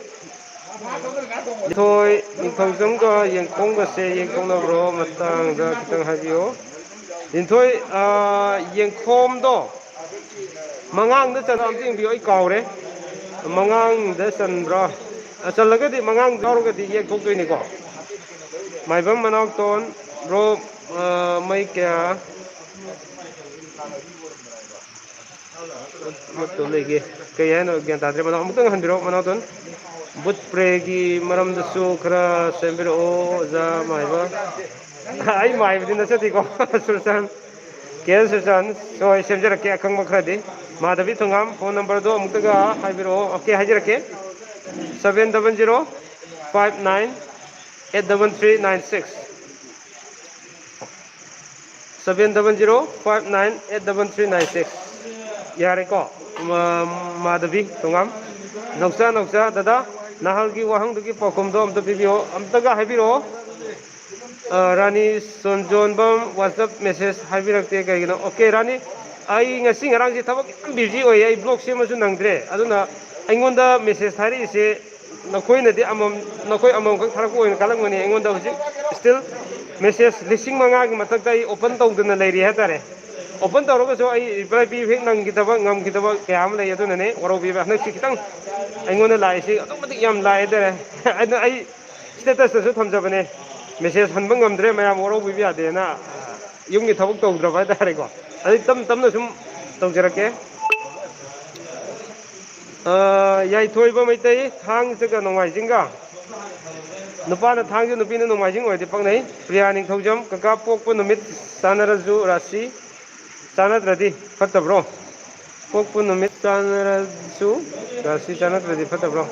ꯂꯤꯟꯊꯣꯏ, ꯅꯤꯡꯊꯧꯖꯝꯒ ꯌꯦꯡꯈꯣꯝꯒꯁꯦ ꯌꯦꯛꯊꯣꯛꯅꯕ꯭ꯔꯣ? ꯃꯇꯥꯡꯗ ꯈꯤꯇꯪ ꯍꯥꯏꯕꯤꯌꯨ꯫ ꯂꯤꯟꯊꯣꯏ, ꯑꯥ, ꯌꯦꯡꯈꯣꯝꯗꯣ ꯃꯉꯥꯡꯗ ꯆꯟꯕ꯭ꯔꯥ ꯑꯝꯇ ꯌꯦꯡꯕꯤꯌꯨ, ꯑꯩ ꯀꯥꯎꯔꯦ꯫ ꯃꯉꯥꯡꯗ ꯆꯟꯕ꯭ꯔꯥ? ꯑ, ꯆꯜꯂꯒꯗꯤ, ꯃꯉꯥꯡ ꯌꯥꯎꯔꯒꯗꯤ ꯌꯦꯛꯊꯣꯛꯇꯣꯏꯅꯤꯀꯣ꯫ ꯃꯥꯏꯕꯝ ꯃꯅꯥꯎꯇꯣꯟ, ꯕ꯭ꯔꯣ, ꯑ, ꯃꯩ ꯀꯌꯥ ꯃꯨꯠꯇꯣ ꯂꯩꯒꯦ? ꯀꯩ ꯍꯥꯏꯅꯣ? ꯒ꯭ꯌꯥꯟ ꯇꯥꯗ꯭ꯔꯦ꯫ ꯃꯅꯥꯎ, ꯑꯃꯨꯛꯇꯪ ꯍꯟꯕꯤꯔꯛꯑꯣ, ꯃꯅꯥꯎꯇꯣꯟ꯫ ꯕꯨꯠ ꯄ꯭ꯔꯦꯒꯤ ꯃꯔꯝꯗꯁꯨ ꯈꯔ ꯁꯦꯝꯕꯤꯔꯛꯑꯣ, ꯑꯣꯖꯥ ꯃꯥꯏꯕ꯫ ꯑꯩ ꯃꯥꯏꯕꯗꯤ ꯅꯠꯆꯗꯦꯀꯣ, ꯁꯨꯔꯆꯥꯟ꯫ ꯀꯦ ꯑꯦꯜ ꯁꯨꯔꯆꯥꯟ, ꯍꯣꯏ, ꯁꯦꯝꯖꯔꯛꯀꯦ ꯑꯈꯪꯕ ꯈꯔꯗꯤ꯫ ꯃꯥꯙꯕꯤ ꯊꯣꯉꯥꯝ, ꯐꯣꯟ ꯅꯝꯕꯔꯗꯣ ꯑꯃꯨꯛꯇꯒ ꯍꯥꯏꯕꯤꯔꯛꯑꯣ꯫ ꯑꯣꯀꯦ, ꯍꯥꯏꯖꯔꯛꯀꯦ꯫ Seven double zero five nine eight double three nine six꯫ Seven double zero five nine eight double three nine six꯫ ꯌꯥꯔꯦꯀꯣ? ꯃꯥ-, ꯃꯥꯙꯕꯤ ꯊꯣꯉꯥꯝ꯫ ꯅꯧꯆꯥ, ꯅꯧꯆꯥ, ꯗꯗꯥ, ꯅꯍꯥꯜꯒꯤ ꯋꯥꯍꯪꯗꯨꯒꯤ ꯄꯥꯎꯈꯨꯝꯗꯣ ꯑꯝꯇ ꯄꯤꯕꯤꯌꯣ, ꯑꯝꯇꯒ ꯍꯥꯏꯕꯤꯔꯛꯑꯣ꯫ ꯑ, ꯔꯥꯅꯤ ꯁꯣꯟꯖꯣꯟꯕꯝ, WhatsApp message ꯍꯥꯏꯕꯤꯔꯛꯇꯦ ꯀꯩꯒꯤꯅꯣ? ꯑꯣꯀꯦ, ꯔꯥꯅꯤ, ꯑꯩ ꯉꯁꯤ ꯉꯔꯥꯡꯁꯦ ꯊꯕꯛ ꯌꯥꯝ busy ꯑꯣꯏꯌꯦ, ꯑꯩ vlog ꯁꯦꯝꯕꯁꯨ ꯅꯪꯗ꯭ꯔꯦ꯫ ꯑꯗꯨꯅ ꯑꯩꯉꯣꯟꯗ message ꯊꯥꯔꯛꯏꯁꯦ ꯅꯈꯣꯏꯅꯗꯤ ꯑꯃꯃꯝ, ꯅꯈꯣꯏ ꯑꯃꯃꯝꯈꯛ ꯊꯥꯔꯛꯄ ꯑꯣꯏꯅ ꯀꯜꯂꯝꯒꯅꯤ꯫ ꯑꯩꯉꯣꯟꯗ ꯍꯧꯖꯤꯛ still message ꯂꯤꯁꯤꯡ ꯃꯉꯥꯒꯤ ꯃꯊꯛꯇ ꯑꯩ open ꯇꯧꯗꯅ ꯂꯩꯔꯤ ꯍꯥꯏꯇꯥꯔꯦ꯫ Open ꯇꯧꯔꯒꯁꯨ ꯑꯩ reply ꯄꯤꯕ ꯍꯦꯛ ꯅꯪꯈꯤꯗꯕ, ꯉꯝꯈꯤꯗꯕ ꯀꯌꯥ ꯑꯃ ꯂꯩ꯫ ꯑꯗꯨꯅꯅꯦ, ꯋꯥꯔꯧꯕꯤꯕ꯫ ꯍꯟꯗꯛꯁꯤ ꯈꯤꯇꯪ ꯑꯩꯉꯣꯟꯗ ꯂꯥꯛꯏꯁꯤ ꯑꯗꯨꯛ ꯃꯇꯤꯛ ꯌꯥꯝ ꯂꯥꯛꯑꯦ ꯍꯥꯏꯇꯥꯔꯦ꯫ ꯑꯗꯨ ꯑꯩ status ꯇꯁꯨ ꯊꯝꯖꯕꯅꯦ, message ꯍꯟꯕ ꯉꯝꯗ꯭ꯔꯦ, ꯃꯌꯥꯝ ꯋꯥꯔꯧꯕꯤꯕ ꯌꯥꯗꯦꯅ꯫ ꯌꯨꯝꯒꯤ ꯊꯕꯛ ꯇꯧꯗ꯭ꯔꯕ ꯍꯥꯏꯇꯥꯔꯦꯀꯣ꯫ ꯑꯗꯨ ꯇꯞ ꯇꯞꯅ ꯁꯨꯝ ꯇꯧꯖꯔꯛꯀꯦ꯫ ꯑ, ꯌꯥꯏꯊꯣꯏꯕ ꯃꯩꯇꯩ, ꯊꯥꯡꯖꯒ ꯅꯣꯡꯃꯥꯏꯖꯤꯡꯒ꯫ ꯅꯨꯄꯥꯅ ꯊꯥꯡꯖ, ꯅꯨꯄꯤꯅ ꯅꯣꯡꯃꯥꯏꯖꯤꯡ ꯑꯣꯏꯔꯗꯤ ꯄꯛꯅꯩ꯫ ꯄ꯭ꯔꯤꯌꯥ ꯅꯤꯡꯊꯧꯖꯝ, ꯀꯀꯥ ꯄꯣꯛꯄ ꯅꯨꯃꯤꯠ ꯆꯥꯟꯅꯔꯁꯨ ꯔꯥꯁꯤ ꯆꯥꯟꯅꯗ꯭ꯔꯗꯤ ꯐꯠꯇꯕ꯭ꯔꯣ? ꯄꯣꯛꯄ ꯅꯨꯃꯤꯠ ꯆꯥꯟꯅꯔꯁꯨ ꯔꯥꯁꯤ ꯆꯥꯟꯅꯗ꯭ꯔꯗꯤ ꯐꯠꯇꯕ꯭ꯔꯣ?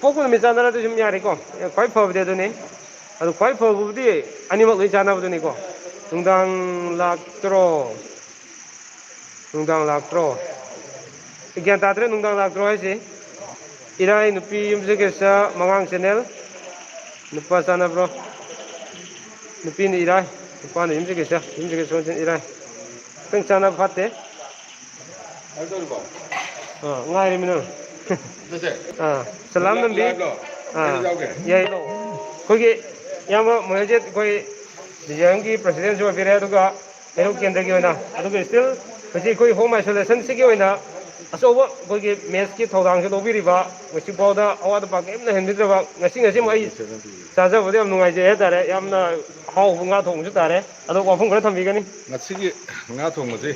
ꯄꯣꯛꯄ ꯅꯨꯃꯤꯠ ꯆꯥꯟꯅꯔꯗꯤ ꯁꯨꯝ ꯌꯥꯔꯦꯀꯣ꯫ ꯑꯦ, ꯈ꯭ꯋꯥꯏ ꯐꯕꯗꯤ ꯑꯗꯨꯅꯤ꯫ ꯑꯗꯨ ꯈ꯭ꯋꯥꯏ ꯐꯕꯕꯨꯗꯤ ꯑꯅꯤꯃꯛ ꯂꯣꯏ ꯆꯥꯟꯅꯕꯗꯨꯅꯤꯀꯣ꯫ ꯅꯨꯡꯗꯥꯡ ꯂꯥꯛꯇ꯭ꯔꯣ? ꯅꯨꯡꯗꯥꯡ ꯂꯥꯛꯇ꯭ꯔꯣ? ꯒ꯭ꯌꯥꯟ ꯇꯥꯗ꯭ꯔꯦ, ꯅꯨꯡꯗꯥꯡ ꯂꯥꯛꯇ꯭ꯔꯣ ꯍꯥꯏꯁꯦ? ꯏꯔꯥꯏ ꯅꯨꯄꯤ ꯌꯨꯝꯁꯀꯩꯁ ꯃꯉꯥꯡ channel꯫ ꯅꯨꯄꯥ ꯆꯥꯟꯅꯕ꯭ꯔꯣ? ꯅꯨꯄꯤꯅ ꯏꯔꯥꯏ, ꯅꯨꯄꯥꯅ ꯌꯨꯝꯁꯀꯩꯁ, ꯌꯨꯝꯁꯀꯩꯁ ꯁꯣꯟꯁꯤꯅ ꯏꯔꯥꯏ꯫ ꯈꯤꯇꯪ ꯆꯥꯟꯅꯕ ꯐꯠꯇꯦ꯫ ꯑꯥ, ꯉꯥꯏꯔꯤꯃꯤ ꯅꯪ꯫ ꯑꯥ, ꯁꯂꯥꯝ ꯅꯝꯕꯤ꯫ ꯑꯥ, ꯌꯥꯏ꯫ ꯑꯩꯈꯣꯏꯒꯤ ꯏꯌꯥꯝꯕ ꯃꯣꯍꯦꯟꯖꯤꯠ, ꯑꯩꯈꯣꯏ ꯗꯤ ꯖꯤ ꯑꯦꯝꯒꯤ ꯄ꯭ꯔꯁꯤꯗꯦꯟꯁꯨ ꯑꯣꯏꯕꯤꯔꯦ, ꯑꯗꯨꯒ ꯍꯩꯔꯣꯛ ꯀꯦꯟꯗ꯭ꯔꯒꯤ ꯑꯣꯏꯅ, ꯑꯗꯨꯒ still ꯍꯧꯖꯤꯛ ꯑꯩꯈꯣꯏ home isolationꯁꯤꯒꯤ ꯑꯣꯏꯅ ꯑꯆꯧꯕ ꯑꯩꯈꯣꯏꯒꯤ ꯃꯦꯁꯀꯤ ꯊꯧꯗꯥꯡꯁꯨ ꯂꯧꯕꯤꯔꯤꯕ, ꯉꯁꯤꯐꯥꯎꯗ ꯑꯋꯥꯠ ꯑꯄꯥ ꯀꯔꯤꯝꯇ ꯍꯦꯟꯕꯤꯗ꯭ꯔꯕ, ꯉꯁꯤ ꯉꯁꯤꯃꯛ ꯑꯩ ꯆꯥꯖꯕꯗ ꯌꯥꯝ ꯅꯨꯡꯉꯥꯏꯖꯩ ꯍꯥꯏꯇꯥꯔꯦ꯫ ꯌꯥꯝꯅ ꯍꯥꯎꯕ ꯉꯥ ꯊꯣꯡꯕꯁꯨ ꯇꯥꯔꯦ꯫ ꯑꯗꯣ ꯋꯥꯐꯝ ꯈꯔ ꯊꯝꯕꯤꯒꯅꯤ꯫ ꯉꯁꯤꯒꯤ ꯉꯥ ꯊꯣꯡꯕꯁꯤ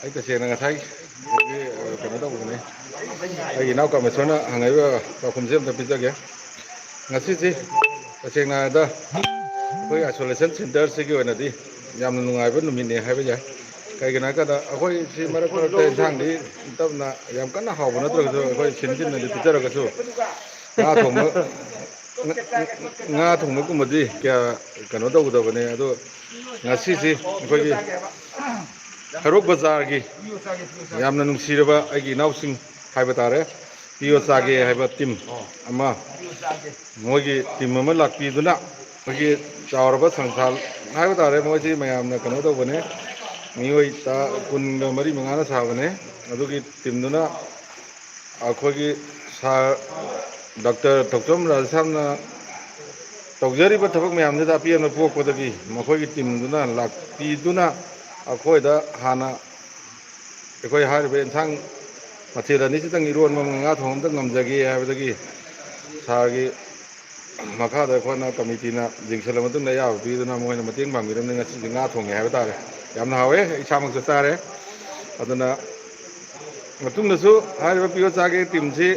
ꯑꯩ ꯇꯁꯦꯡꯅ ꯉꯁꯥꯏ, ꯑ, ꯀꯩꯅꯣ ꯇꯧꯕꯅꯦ, ꯑꯩꯒꯤ ꯏꯅꯥꯎ ꯀꯥꯃꯦꯁꯣꯔꯅ ꯍꯪꯉꯛꯏꯕ ꯄꯥꯎꯈꯨꯝꯁꯦ ꯑꯝꯇ ꯄꯤꯖꯒꯦ꯫ ꯉꯁꯤꯁꯤ ꯇꯁꯦꯡꯅ ꯍꯥꯏꯔꯕꯗ ꯑꯩꯈꯣꯏ isolation centreꯁꯤꯒꯤ ꯑꯣꯏꯅꯗꯤ ꯌꯥꯝꯅ ꯅꯨꯡꯉꯥꯏꯕ ꯅꯨꯃꯤꯠꯅꯦ ꯍꯥꯏꯕ ꯌꯥꯏ꯫ ꯀꯩꯒꯤꯅꯣ ꯍꯥꯏꯔꯀꯥꯟꯗ ꯑꯩꯈꯣꯏ ꯁꯤ ꯃꯔꯛ ꯃꯔꯛꯇ ꯏꯟꯁꯥꯡꯗꯤ ꯇꯞꯅ ꯌꯥꯝ ꯀꯟꯅ ꯍꯥꯎꯕ ꯅꯠꯇ꯭ꯔꯒꯁꯨ ꯑꯩꯈꯣꯏ ꯁꯤꯟ ꯁꯤꯟꯅꯗꯤ ꯄꯤꯖꯔꯒꯁꯨ ꯉꯥ ꯊꯣꯡꯕ, ꯉꯥ, ꯉꯥ ꯊꯣꯡꯕꯒꯨꯝꯕꯗꯤ ꯀꯌꯥ ꯀꯩꯅꯣ ꯇꯧꯒꯗꯕꯅꯦ꯫ ꯑꯗꯣ ꯉꯁꯤꯁꯤ ꯑꯩꯈꯣꯏꯒꯤ ꯍꯩꯔꯣꯛ ꯕꯖꯥꯔꯒꯤ ꯌꯥꯝꯅ ꯅꯨꯡꯁꯤꯔꯕ ꯑꯩꯒꯤ ꯏꯅꯥꯎꯁꯤꯡ ꯍꯥꯏꯕ ꯇꯥꯔꯦ, ꯄꯤꯌꯣ ꯆꯥꯒꯦ ꯍꯥꯏꯕ ꯇꯤꯝ ꯑꯃ, ꯃꯣꯏꯒꯤ ꯇꯤꯝ ꯑꯃ ꯂꯥꯛꯄꯤꯗꯨꯅ ꯑꯩꯈꯣꯏꯒꯤ ꯆꯥꯎꯔꯕ ꯁꯪꯁꯥꯔ ꯍꯥꯏꯕ ꯇꯥꯔꯦ, ꯃꯣꯏꯁꯤ ꯃꯌꯥꯝꯅ ꯀꯩꯅꯣ ꯇꯧꯕꯅꯦ, ꯃꯤꯑꯣꯏ ꯇ-, ꯀꯨꯟꯒ ꯃꯔꯤ ꯃꯉꯥꯅ ꯁꯥꯕꯅꯦ꯫ ꯑꯗꯨꯒꯤ ꯇꯤꯝꯗꯨꯅ ꯑꯩꯈꯣꯏꯒꯤ ꯁꯥꯔ ꯗꯥꯛꯇꯔ ꯊꯧꯆꯝ ꯔꯥꯙꯦꯁ꯭ꯌꯥꯝꯅ ꯇꯧꯖꯔꯤꯕ ꯊꯕꯛ ꯃꯌꯥꯝꯁꯤꯗ ꯑꯄꯦꯟꯕ ꯄꯣꯛꯄꯗꯒꯤ ꯃꯈꯣꯏꯒꯤ ꯇꯤꯝꯗꯨꯅ ꯂꯥꯛꯄꯤꯗꯨꯅ ꯑꯩꯈꯣꯏꯗ ꯍꯥꯟꯅ ꯑꯩꯈꯣꯏ ꯍꯥꯏꯔꯤꯕ ꯑꯦꯟꯁꯥꯡ ꯃꯊꯦꯜ ꯑꯅꯤꯁꯤꯗꯪ ꯏꯔꯣꯟꯕ ꯑꯃ ꯉꯥ ꯊꯣꯡꯕ ꯑꯝꯇ ꯉꯝꯖꯒꯦ ꯍꯥꯏꯕꯗꯒꯤ ꯁꯥꯔꯒꯤ ꯃꯈꯥꯗ ꯑꯩꯈꯣꯏꯅ ꯀꯃꯤꯇꯤꯅ ꯌꯦꯡꯁꯤꯜꯂ ꯃꯇꯨꯡꯗ ꯑꯌꯥꯕ ꯄꯤꯗꯨꯅ ꯃꯣꯏꯅ ꯃꯇꯦꯡ ꯄꯥꯡꯕꯤꯔꯝꯅ ꯉꯁꯤꯁꯦ ꯉꯥ ꯊꯣꯡꯉꯦ ꯍꯥꯏꯕ ꯇꯥꯔꯦ꯫ ꯌꯥꯝꯅ ꯍꯥꯎꯋꯦ, ꯑꯩ ꯏꯁꯥꯃꯛꯁꯨ ꯆꯥꯔꯦ꯫ ꯑꯗꯨꯅ ꯃꯇꯨꯡꯗꯁꯨ ꯍꯥꯏꯔꯤꯕ ꯄꯤꯌꯣ ꯆꯥꯒꯦ ꯇꯤꯝꯁꯤ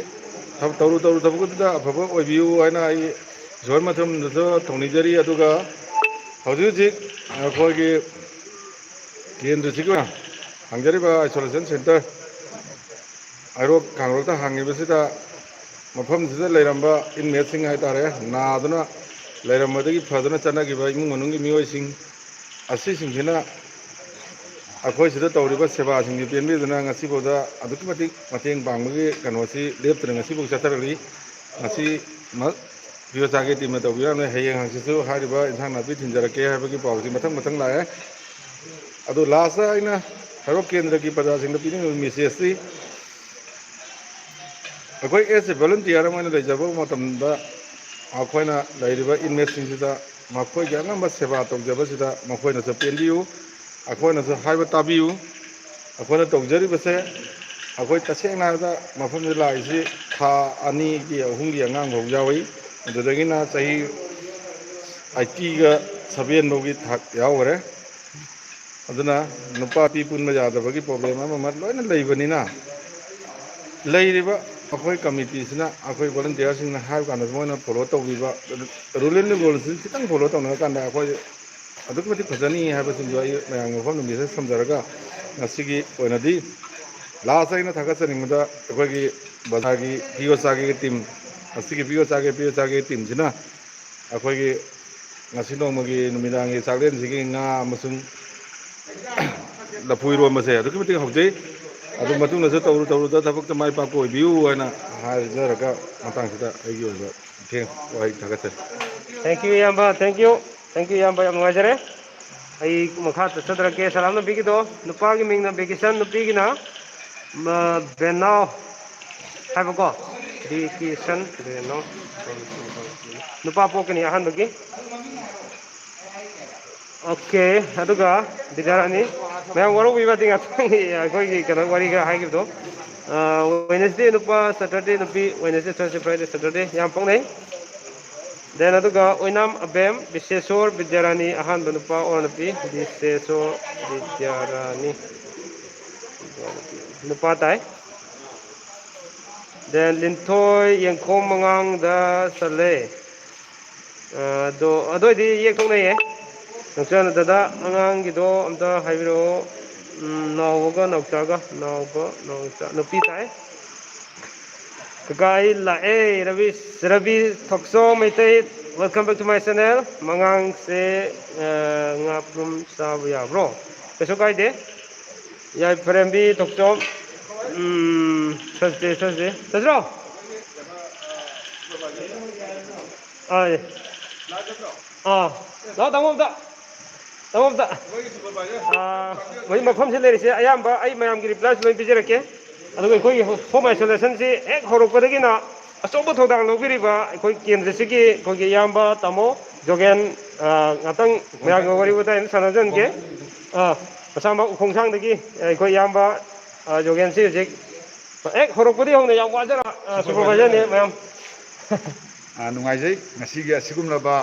ꯊꯕ-, ꯇꯧꯔꯨ ꯇꯧꯔꯨ ꯊꯕꯛ ꯑꯗꯨꯗ ꯑꯐꯕ ꯑꯣꯏꯕꯤꯌꯨ ꯍꯥꯏꯅ ꯑꯩ ꯏꯁꯣꯔ ꯃꯊꯪꯗꯁꯨ ꯊꯧꯅꯤꯖꯔꯤ꯫ ꯑꯗꯨꯒ ꯍꯧꯖꯤꯛ ꯍꯧꯖꯤꯛ ꯑꯩꯈꯣꯏꯒꯤ ꯀꯦꯟꯗ꯭ꯔꯁꯤꯒꯤ ꯑꯣꯏꯅ ꯍꯥꯡꯖꯔꯤꯕ isolation centre ꯍꯩꯔꯣꯛ ꯀꯥꯡꯂꯨꯞꯇ ꯍꯥꯡꯉꯤꯕꯁꯤꯗ ꯃꯐꯝꯁꯤꯗ ꯂꯩꯔꯝꯕ inmateꯁꯤꯡ ꯍꯥꯏꯇꯥꯔꯦ, ꯅꯥꯗꯨꯅ ꯂꯩꯔꯝꯕꯗꯒꯤ ꯐꯗꯨꯅ ꯆꯠꯅꯈꯤꯕ ꯏꯃꯨꯡ ꯃꯅꯨꯡꯒꯤ ꯃꯤꯑꯣꯏꯁꯤꯡ ꯑꯁꯤꯁꯤꯡꯁꯤꯅ ꯑꯩꯈꯣꯏ ꯁꯤꯗ ꯇꯧꯔꯤꯕ ꯁꯦꯕꯥꯁꯤꯡꯁꯤ ꯄꯦꯟꯕꯤꯗꯨꯅ ꯉꯁꯤꯐꯥꯎꯗ ꯑꯗꯨꯛꯀꯤ ꯃꯇꯤꯛ ꯃꯇꯦꯡ ꯄꯥꯡꯕꯒꯤ ꯀꯩꯅꯣꯁꯤ ꯂꯦꯞꯇꯅ ꯉꯁꯤꯐꯥꯎ ꯆꯠꯊꯔꯛꯂꯤ꯫ ꯉꯁꯤ ꯃ-, ꯕꯤꯑꯣꯆꯥꯒꯤ ꯇꯤꯝꯅ ꯇꯧꯕꯤꯔꯛꯑꯝꯃꯦ꯫ ꯍꯌꯦꯡ ꯍꯪꯆꯤꯠꯁꯨ ꯍꯥꯏꯔꯤꯕ ꯏꯟꯁꯥꯡ ꯅꯥꯄꯤ ꯊꯤꯟꯖꯔꯛꯀꯦ ꯍꯥꯏꯕꯒꯤ ꯄꯥꯎꯁꯤ ꯃꯊꯪ ꯃꯊꯪ ꯂꯥꯛꯑꯦ꯫ ꯑꯗꯨ ꯂꯥꯁꯇ ꯑꯩꯅ ꯍꯩꯔꯣꯛ ꯀꯦꯟꯗ꯭ꯔꯒꯤ ꯄ꯭ꯔꯖꯥꯁꯤꯡꯗ ꯄꯤꯅꯤꯡꯂꯤꯕ ꯃꯦꯁꯦꯖꯁꯤ, ꯑꯩꯈꯣꯏ ꯑꯦꯁ ꯑꯦ ꯚꯣꯂꯨꯟꯇꯤꯌꯔ ꯑꯃ ꯑꯣꯏꯅ ꯂꯩꯖꯕ ꯃꯇꯝꯗ, ꯑꯩꯈꯣꯏꯅ ꯂꯩꯔꯤꯕ ꯏꯟꯃꯦꯠꯁꯤꯡꯁꯤꯗ ꯃꯈꯣꯏꯒꯤ ꯑꯉꯝꯕ ꯁꯦꯕꯥ ꯇꯧꯖꯕꯁꯤꯗ ꯃꯈꯣꯏꯅꯁꯨ ꯄꯦꯟꯕꯤꯌꯨ, ꯑꯩꯈꯣꯏꯅꯁꯨ ꯍꯥꯏꯕ ꯇꯥꯕꯤꯌꯨ꯫ ꯑꯩꯈꯣꯏꯅ ꯇꯧꯖꯔꯤꯕꯁꯦ, ꯑꯩꯈꯣꯏ ꯇꯁꯦꯡꯅ ꯍꯥꯏꯔꯕꯗ ꯃꯐꯝꯗ ꯂꯥꯛꯏꯁꯤ ꯊꯥ ꯑꯅꯤꯒꯤ, ꯑꯍꯨꯝꯒꯤ ꯑꯉꯥꯡ ꯐꯥꯎ ꯌꯥꯎꯏ꯫ ꯑꯗꯨꯗꯒꯤꯅ ꯆꯍꯤ ꯑꯩꯠꯇꯤꯒ ꯁꯚꯦꯟ ꯐꯥꯎꯒꯤ ꯊꯥꯛ ꯌꯥꯎꯈ꯭ꯔꯦ꯫ ꯑꯗꯨꯅ ꯅꯨꯄꯥ ꯅꯨꯄꯤ ꯄꯨꯟꯕ ꯌꯥꯗꯕꯒꯤ ꯄ꯭ꯔꯣꯕ꯭ꯂꯦꯝ ꯑꯃ ꯑꯃ ꯂꯣꯏꯅ ꯂꯩꯕꯅꯤꯅ, ꯂꯩꯔꯤꯕ ꯑꯩꯈꯣꯏ ꯀꯃꯤꯇꯤꯁꯤꯅ, ꯑꯩꯈꯣꯏ ꯚꯣꯂꯨꯟꯇꯤꯌꯔꯁꯤꯡꯅ ꯍꯥꯏꯕ ꯀꯥꯟꯗ ꯃꯣꯏꯅ ꯐꯣꯂꯣ ꯇꯧꯕꯤꯕ, ꯔꯨꯜ ꯑꯦꯟ ꯔꯤꯒꯨꯂꯦꯁꯟ ꯈꯤꯇꯪ ꯐꯣꯂꯣ ꯇꯧꯅꯔꯀꯥꯟꯗ ꯑꯩꯈꯣꯏ ꯑꯗꯨꯛꯀꯤ ꯃꯇꯤꯛ ꯐꯖꯅꯤ ꯍꯥꯏꯕꯁꯤꯡꯗꯣ ꯑꯩ ꯃꯌꯥꯝꯒꯤ ꯃꯐꯝꯗ ꯃꯦꯁꯦꯖ ꯊꯝꯖꯔꯒ, ꯉꯁꯤꯒꯤ ꯑꯣꯏꯅꯗꯤ ꯂꯥꯁ ꯑꯩꯅ ꯊꯥꯒꯠꯆꯅꯤꯡꯕꯗ, ꯑꯩꯈꯣꯏꯒꯤ ꯕꯖꯥꯔꯒꯤ ꯄꯤꯌꯣ ꯆꯥꯒꯦꯒꯤ ꯇꯤꯝ, ꯉꯁꯤꯒꯤ ꯄꯤꯌꯣ ꯆꯥꯒꯦ, ꯄꯤꯌꯣ ꯆꯥꯒꯦ ꯇꯤꯝꯁꯤꯅ ꯑꯩꯈꯣꯏꯒꯤ ꯉꯁꯤ ꯅꯣꯡꯃꯒꯤ ꯅꯨꯃꯤꯗꯥꯡꯒꯤ ꯆꯥꯛꯂꯦꯟꯁꯤꯒꯤ ꯉꯥ ꯑꯃꯁꯨꯡ ꯂꯐꯨ ꯏꯔꯣꯟꯕꯁꯦ ꯑꯗꯨꯛꯀꯤ ꯃꯇꯤꯛ ꯍꯧꯖꯩ꯫ ꯑꯗꯨ ꯃꯇꯨꯡꯗꯁꯨ ꯇꯧꯔꯨ ꯇꯧꯔꯨꯗ ꯊꯕꯛꯇ ꯃꯥꯏ ꯄꯥꯛꯄ ꯑꯣꯏꯕꯤꯌꯨ ꯍꯥꯏꯅ ꯍꯥꯏꯖꯔꯒ, ꯃꯇꯥꯡꯁꯤꯗ ꯑꯩꯒꯤ ꯑꯣꯏꯕ ꯃꯇꯦꯡ ꯋꯥꯍꯩ ꯊꯥꯒꯠꯆꯔꯤ꯫ Thank you, ꯏꯌꯥꯝꯕ, thank you, thank you, ꯏꯌꯥꯝꯕ, ꯌꯥꯝ ꯅꯨꯡꯉꯥꯏꯖꯔꯦ꯫ ꯑꯩ ꯃꯈꯥ ꯆꯠꯊꯗꯔꯛꯀꯦ꯫ ꯁꯂꯥꯝ ꯅꯨꯄꯤꯒꯤꯗꯣ, ꯅꯨꯄꯥꯒꯤ ꯃꯤꯡꯅ ꯕꯤꯀꯤꯁꯟ, ꯅꯨꯄꯤꯒꯤꯅ, ꯃ, ꯕꯦꯅꯥꯎ ꯍꯥꯏꯕꯀꯣ, ꯕꯤꯀꯤꯁꯟ ꯕꯦꯅꯥꯎ꯫ ꯅꯨꯄꯥ ꯄꯣꯛꯀꯅꯤ ꯑꯍꯥꯟꯕꯒꯤ꯫ ꯑꯣꯀꯦ, ꯑꯗꯨꯒ ꯕꯤꯗ꯭ꯌꯥꯔꯥꯅꯤ, ꯃꯌꯥꯝ ꯋꯥꯔꯧꯕꯤꯕꯗꯤ ꯉꯥꯛꯇꯪ ꯑꯩꯈꯣꯏꯒꯤ ꯀꯩꯅꯣ ꯋꯥꯔꯤ ꯈꯔ ꯍꯥꯏꯈꯤꯕꯗꯣ꯫ ꯋꯦꯅꯁꯗꯦ ꯅꯨꯄꯥ, ꯁꯇꯔꯗꯦ ꯅꯨꯄꯤ, ꯋꯦꯅꯁꯗꯦ, ꯊꯔꯁꯗꯦ, ꯐ꯭ꯔꯥꯏꯗꯦ, ꯁꯇꯔꯗꯦ ꯌꯥꯝ ꯄꯣꯛꯅꯩ꯫ ꯗꯦꯟ ꯑꯗꯨꯒ ꯑꯣꯏꯅꯥꯝ ꯑꯕꯦꯝ, ꯕꯤꯁꯦꯁꯣꯔ, ꯕꯤꯗ꯭ꯌꯥꯔꯥꯅꯤ ꯑꯍꯥꯟꯕ ꯅꯨꯄꯥ ꯑꯣꯔ ꯅꯨꯄꯤ, ꯕꯤꯁꯦꯁꯣꯔ, ꯕꯤꯗ꯭ꯌꯥꯔꯥꯅꯤ ꯅꯨꯄꯥ ꯇꯥꯏ꯫ ꯗꯦꯟ ꯂꯤꯟꯊꯣꯏ ꯌꯦꯡꯈꯣꯝ ꯃꯉꯥꯡꯗ ꯆꯜꯂꯦ꯫ ꯑ, ꯑꯗꯣ, ꯑꯗꯨ ꯑꯣꯏꯗꯤ ꯌꯦꯛꯊꯣꯛꯅꯩꯌꯦ꯫ ꯅꯥꯎꯆꯥ, ꯗꯗꯥ, ꯑꯉꯥꯡꯒꯤꯗꯣ ꯑꯝꯇ ꯍꯥꯏꯕꯤꯔꯛꯑꯣ꯫ ꯎꯝ, ꯅꯥꯎꯕꯒ ꯅꯥꯎꯆꯥꯒ, ꯅꯥꯎꯕ, ꯅꯥꯎꯆꯥ, ꯅꯨꯄꯤ ꯇꯥꯏ꯫ ꯀꯀꯥ, ꯑꯩ ꯂꯥꯛꯑꯦ꯫ ꯔꯕꯤ, ꯔꯕꯤ ꯊꯣꯛꯆꯣꯝ Meitei, welcome back to my channel꯫ ꯃꯉꯥꯡꯁꯦ, ꯑ, ꯉꯥꯄ꯭ꯔꯨꯝ ꯆꯥꯕ ꯌꯥꯕ꯭ꯔꯣ? ꯀꯩꯁꯨ ꯀꯥꯏꯗꯦ꯫ ꯌꯥꯏꯐꯔꯦꯝꯕꯤ ꯊꯣꯛꯆꯣꯝ, ꯎꯝ, ꯆꯠꯁꯦ, ꯆꯠꯁꯦ, ꯆꯠꯁꯤꯔꯣ? ꯑꯥ, ꯑꯥ, ꯂꯥꯛꯑꯣ, ꯇꯥꯃꯣ ꯑꯝꯇ, ꯇꯥꯃꯣ ꯑꯝꯇ꯫ ꯑꯥ, ꯍꯧꯖꯤꯛ ꯃꯐꯝꯁꯤ ꯂꯩꯔꯤꯁꯦ ꯑꯌꯥꯝꯕ ꯑꯩ ꯃꯌꯥꯝꯒꯤ ꯔꯤꯄ꯭ꯂꯥꯏꯁꯨ ꯂꯣꯏ ꯄꯤꯖꯔꯛꯀꯦ꯫ ꯑꯗꯨꯒ ꯑꯩꯈꯣꯏꯒꯤ ꯍꯣꯝ ꯑꯥꯏꯁꯣꯂꯦꯁꯟꯁꯤ ꯍꯦꯛ ꯍꯧꯔꯛꯄꯗꯒꯤꯅ ꯑꯆꯧꯕ ꯊꯧꯗꯥꯡ ꯂꯧꯕꯤꯔꯤꯕ ꯑꯩꯈꯣꯏ ꯀꯦꯟꯗ꯭ꯔꯁꯤꯒꯤ ꯑꯩꯈꯣꯏꯒꯤ ꯏꯌꯥꯝꯕ ꯇꯥꯃꯣ ꯖꯣꯒꯦꯟ, ꯑꯥ, ꯉꯥꯛꯇꯪ ꯃꯌꯥꯝꯒ ꯋꯥꯔꯤ ꯋꯥꯇꯥꯏ ꯑꯗꯨꯝ ꯁꯥꯟꯅꯖꯍꯟꯒꯦ꯫ ꯑꯥ, ꯃꯁꯥꯃꯛ ꯎꯈꯣꯡꯁꯥꯡꯗꯒꯤ ꯑꯩꯈꯣꯏ ꯏꯌꯥꯝꯕ, ꯑꯥ, ꯖꯣꯒꯦꯟꯁꯤ ꯍꯧꯖꯤꯛ ꯍꯦꯛ ꯍꯧꯔꯛꯄꯗꯒꯤ ꯍꯧꯅ ꯌꯥꯝ ꯋꯥꯖꯔ-, ꯑꯥ, ꯁꯨꯄꯔꯚꯥꯏꯖꯔꯅꯤ ꯃꯌꯥꯝ꯫ ꯑꯥ, ꯅꯨꯡꯉꯥꯏꯖꯩ꯫ ꯉꯁꯤꯒꯤ ꯑꯁꯤꯒꯨꯝꯂꯕ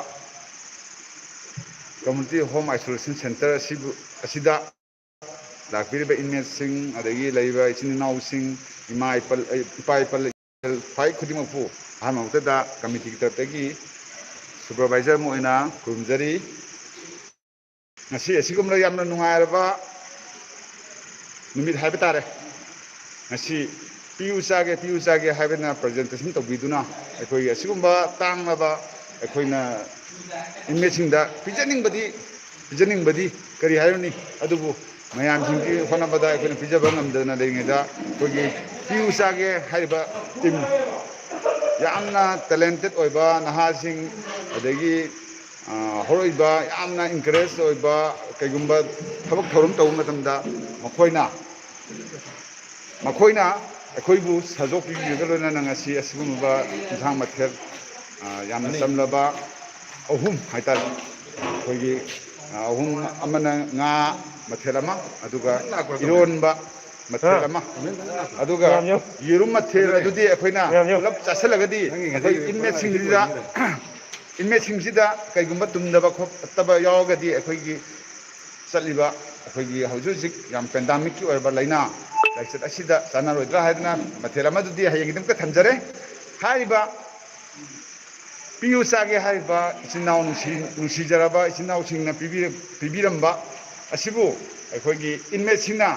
ꯀꯝꯃ꯭ꯌꯨꯅꯤꯇꯤ ꯍꯣꯝ ꯑꯥꯏꯁꯣꯂꯦꯁꯟ ꯁꯦꯟꯇꯔ ꯑꯁꯤꯕꯨ, ꯑꯁꯤꯗ ꯂꯥꯛꯄꯤꯔꯤꯕ ꯏꯟꯃꯦꯠꯁꯤꯡ, ꯑꯗꯒꯤ ꯂꯩꯔꯤꯕ ꯏꯆꯤꯟ ꯏꯅꯥꯎꯁꯤꯡ, ꯏꯃꯥ ꯏꯄꯥ, ꯏꯄꯥ ꯏꯄꯥ, ꯈ꯭ꯋꯥꯏ ꯈꯨꯗꯤꯡꯃꯛꯄꯨ ꯑꯍꯥꯟꯕ ꯃꯛꯇꯗ ꯀꯝꯃꯤꯇꯤꯒꯤ ꯇꯔꯞꯇꯒꯤ ꯁꯨꯄꯔꯚꯥꯏꯖꯔ ꯑꯃ ꯑꯣꯏꯅ ꯈꯨꯔꯨꯝꯖꯔꯤ꯫ ꯉꯁꯤ ꯑꯁꯤꯒꯨꯝꯂꯕ ꯌꯥꯝꯅ ꯅꯨꯡꯉꯥꯏꯔꯕ ꯅꯨꯃꯤꯠ ꯍꯥꯏꯕ ꯇꯥꯔꯦ꯫ ꯉꯁꯤ "ꯄꯤꯌꯨ ꯆꯥꯒꯦ, ꯄꯤꯌꯨ ꯆꯥꯒꯦ" ꯍꯥꯏꯕꯅ ꯄ꯭ꯔꯖꯦꯟꯇꯦꯁꯟ ꯇꯧꯕꯤꯗꯨꯅ ꯑꯩꯈꯣꯏꯒꯤ ꯑꯁꯤꯒꯨꯝꯕ ꯇꯥꯡꯂꯕ ꯑꯩꯈꯣꯏꯅ ꯏꯟꯃꯦꯠꯁꯤꯡꯗ ꯄꯤꯖꯅꯤꯡꯕꯗꯤ, ꯄꯤꯖꯅꯤꯡꯕꯗꯤ ꯀꯔꯤ ꯍꯥꯏꯔꯨꯅꯤ? ꯑꯗꯨꯕꯨ ꯃꯌꯥꯝꯁꯤꯡꯒꯤ ꯍꯣꯠꯅꯕꯗ ꯑꯩꯈꯣꯏꯅ ꯄꯤꯖꯕ ꯉꯝꯗꯅ ꯂꯩꯔꯤꯉꯩꯗ, ꯑꯩꯈꯣꯏꯒꯤ "ꯄꯤꯌꯨ ꯆꯥꯒꯦ" ꯍꯥꯏꯔꯤꯕ ꯇꯤꯝ, ꯌꯥꯝꯅ ꯇꯦꯂꯦꯟꯇꯦꯠ ꯑꯣꯏꯕ ꯅꯍꯥꯁꯤꯡ, ꯑꯗꯒꯤ, ꯑ, ꯍꯧꯔꯛꯏꯕ ꯌꯥꯝꯅ ꯏꯟꯀꯔꯦꯖ ꯑꯣꯏꯕ, ꯀꯩꯒꯨꯝꯕ ꯊꯕꯛ ꯊꯧꯔꯝ ꯇꯧꯕ ꯃꯇꯝꯗ ꯃꯈꯣꯏꯅ, ꯃꯈꯣꯏꯅ ꯑꯩꯈꯣꯏꯕꯨ ꯁꯖꯥꯎ ꯄꯤꯕꯤꯕꯒ ꯂꯣꯏꯅꯅ ꯉꯁꯤ ꯑꯁꯤꯒꯨꯝꯂꯕ ꯏꯟꯁꯥꯡ ꯃꯊꯦꯜ, ꯑ, ꯌꯥꯝꯅ ꯆꯝꯂꯕ ꯑꯍꯨꯝ ꯍꯥꯏꯇꯥꯔꯦ꯫ ꯑꯩꯈꯣꯏꯒꯤ, ꯑ, ꯑꯍꯨꯝ, ꯑꯃꯅ ꯉꯥ ꯃꯊꯦꯜ ꯑꯃ, ꯑꯗꯨꯒ ꯏꯔꯣꯟꯕ ꯃꯊꯦꯜ ꯑꯃ, ꯑꯗꯨꯒ ꯌꯦꯔꯨꯝ ꯃꯊꯦꯜ ꯑꯗꯨꯗꯤ ꯑꯩꯈꯣꯏꯅ ꯄꯨꯂꯞ ꯆꯥꯁꯤꯜꯂꯒꯗꯤ ꯑꯩꯈꯣꯏ ꯏꯟꯃꯦꯠꯁꯤꯡꯁꯤꯗ, ꯏꯟꯃꯦꯠꯁꯤꯡꯁꯤꯗ ꯀꯩꯒꯨꯝꯕ ꯇꯨꯝꯗꯕ ꯈꯣꯠꯇꯕ ꯌꯥꯎꯔꯒꯗꯤ, ꯑꯩꯈꯣꯏꯒꯤ ꯆꯠꯂꯤꯕ, ꯑꯩꯈꯣꯏꯒꯤ ꯍꯧꯖꯤꯛ ꯍꯧꯖꯤꯛ ꯌꯥꯝ ꯄꯦꯟꯗꯥꯃꯤꯛꯀꯤ ꯑꯣꯏꯔꯕ ꯂꯥꯏꯅꯥ ꯂꯥꯏꯆꯠ ꯑꯁꯤꯗ ꯆꯥꯟꯅꯔꯣꯏꯗ꯭ꯔꯥ ꯍꯥꯏꯗꯅ ꯃꯊꯦꯜ ꯑꯃꯗꯨꯗꯤ ꯍꯌꯦꯡꯒꯤꯗꯃꯛꯇ ꯊꯝꯖꯔꯦ꯫ ꯍꯥꯏꯔꯤꯕ "ꯄꯤꯌꯨ ꯆꯥꯒꯦ" ꯍꯥꯏꯔꯤꯕ ꯏꯆꯤꯟ ꯏꯅꯥꯎ ꯅꯨꯡꯁꯤ-, ꯅꯨꯡꯁꯤꯖꯔꯕ ꯏꯆꯤꯟ ꯏꯅꯥꯎꯁꯤꯡꯅ ꯄꯤꯕꯤꯔ-, ꯄꯤꯕꯤꯔꯝꯕ ꯑꯁꯤꯕꯨ ꯑꯩꯈꯣꯏꯒꯤ ꯏꯟꯃꯦꯠꯁꯤꯡꯅ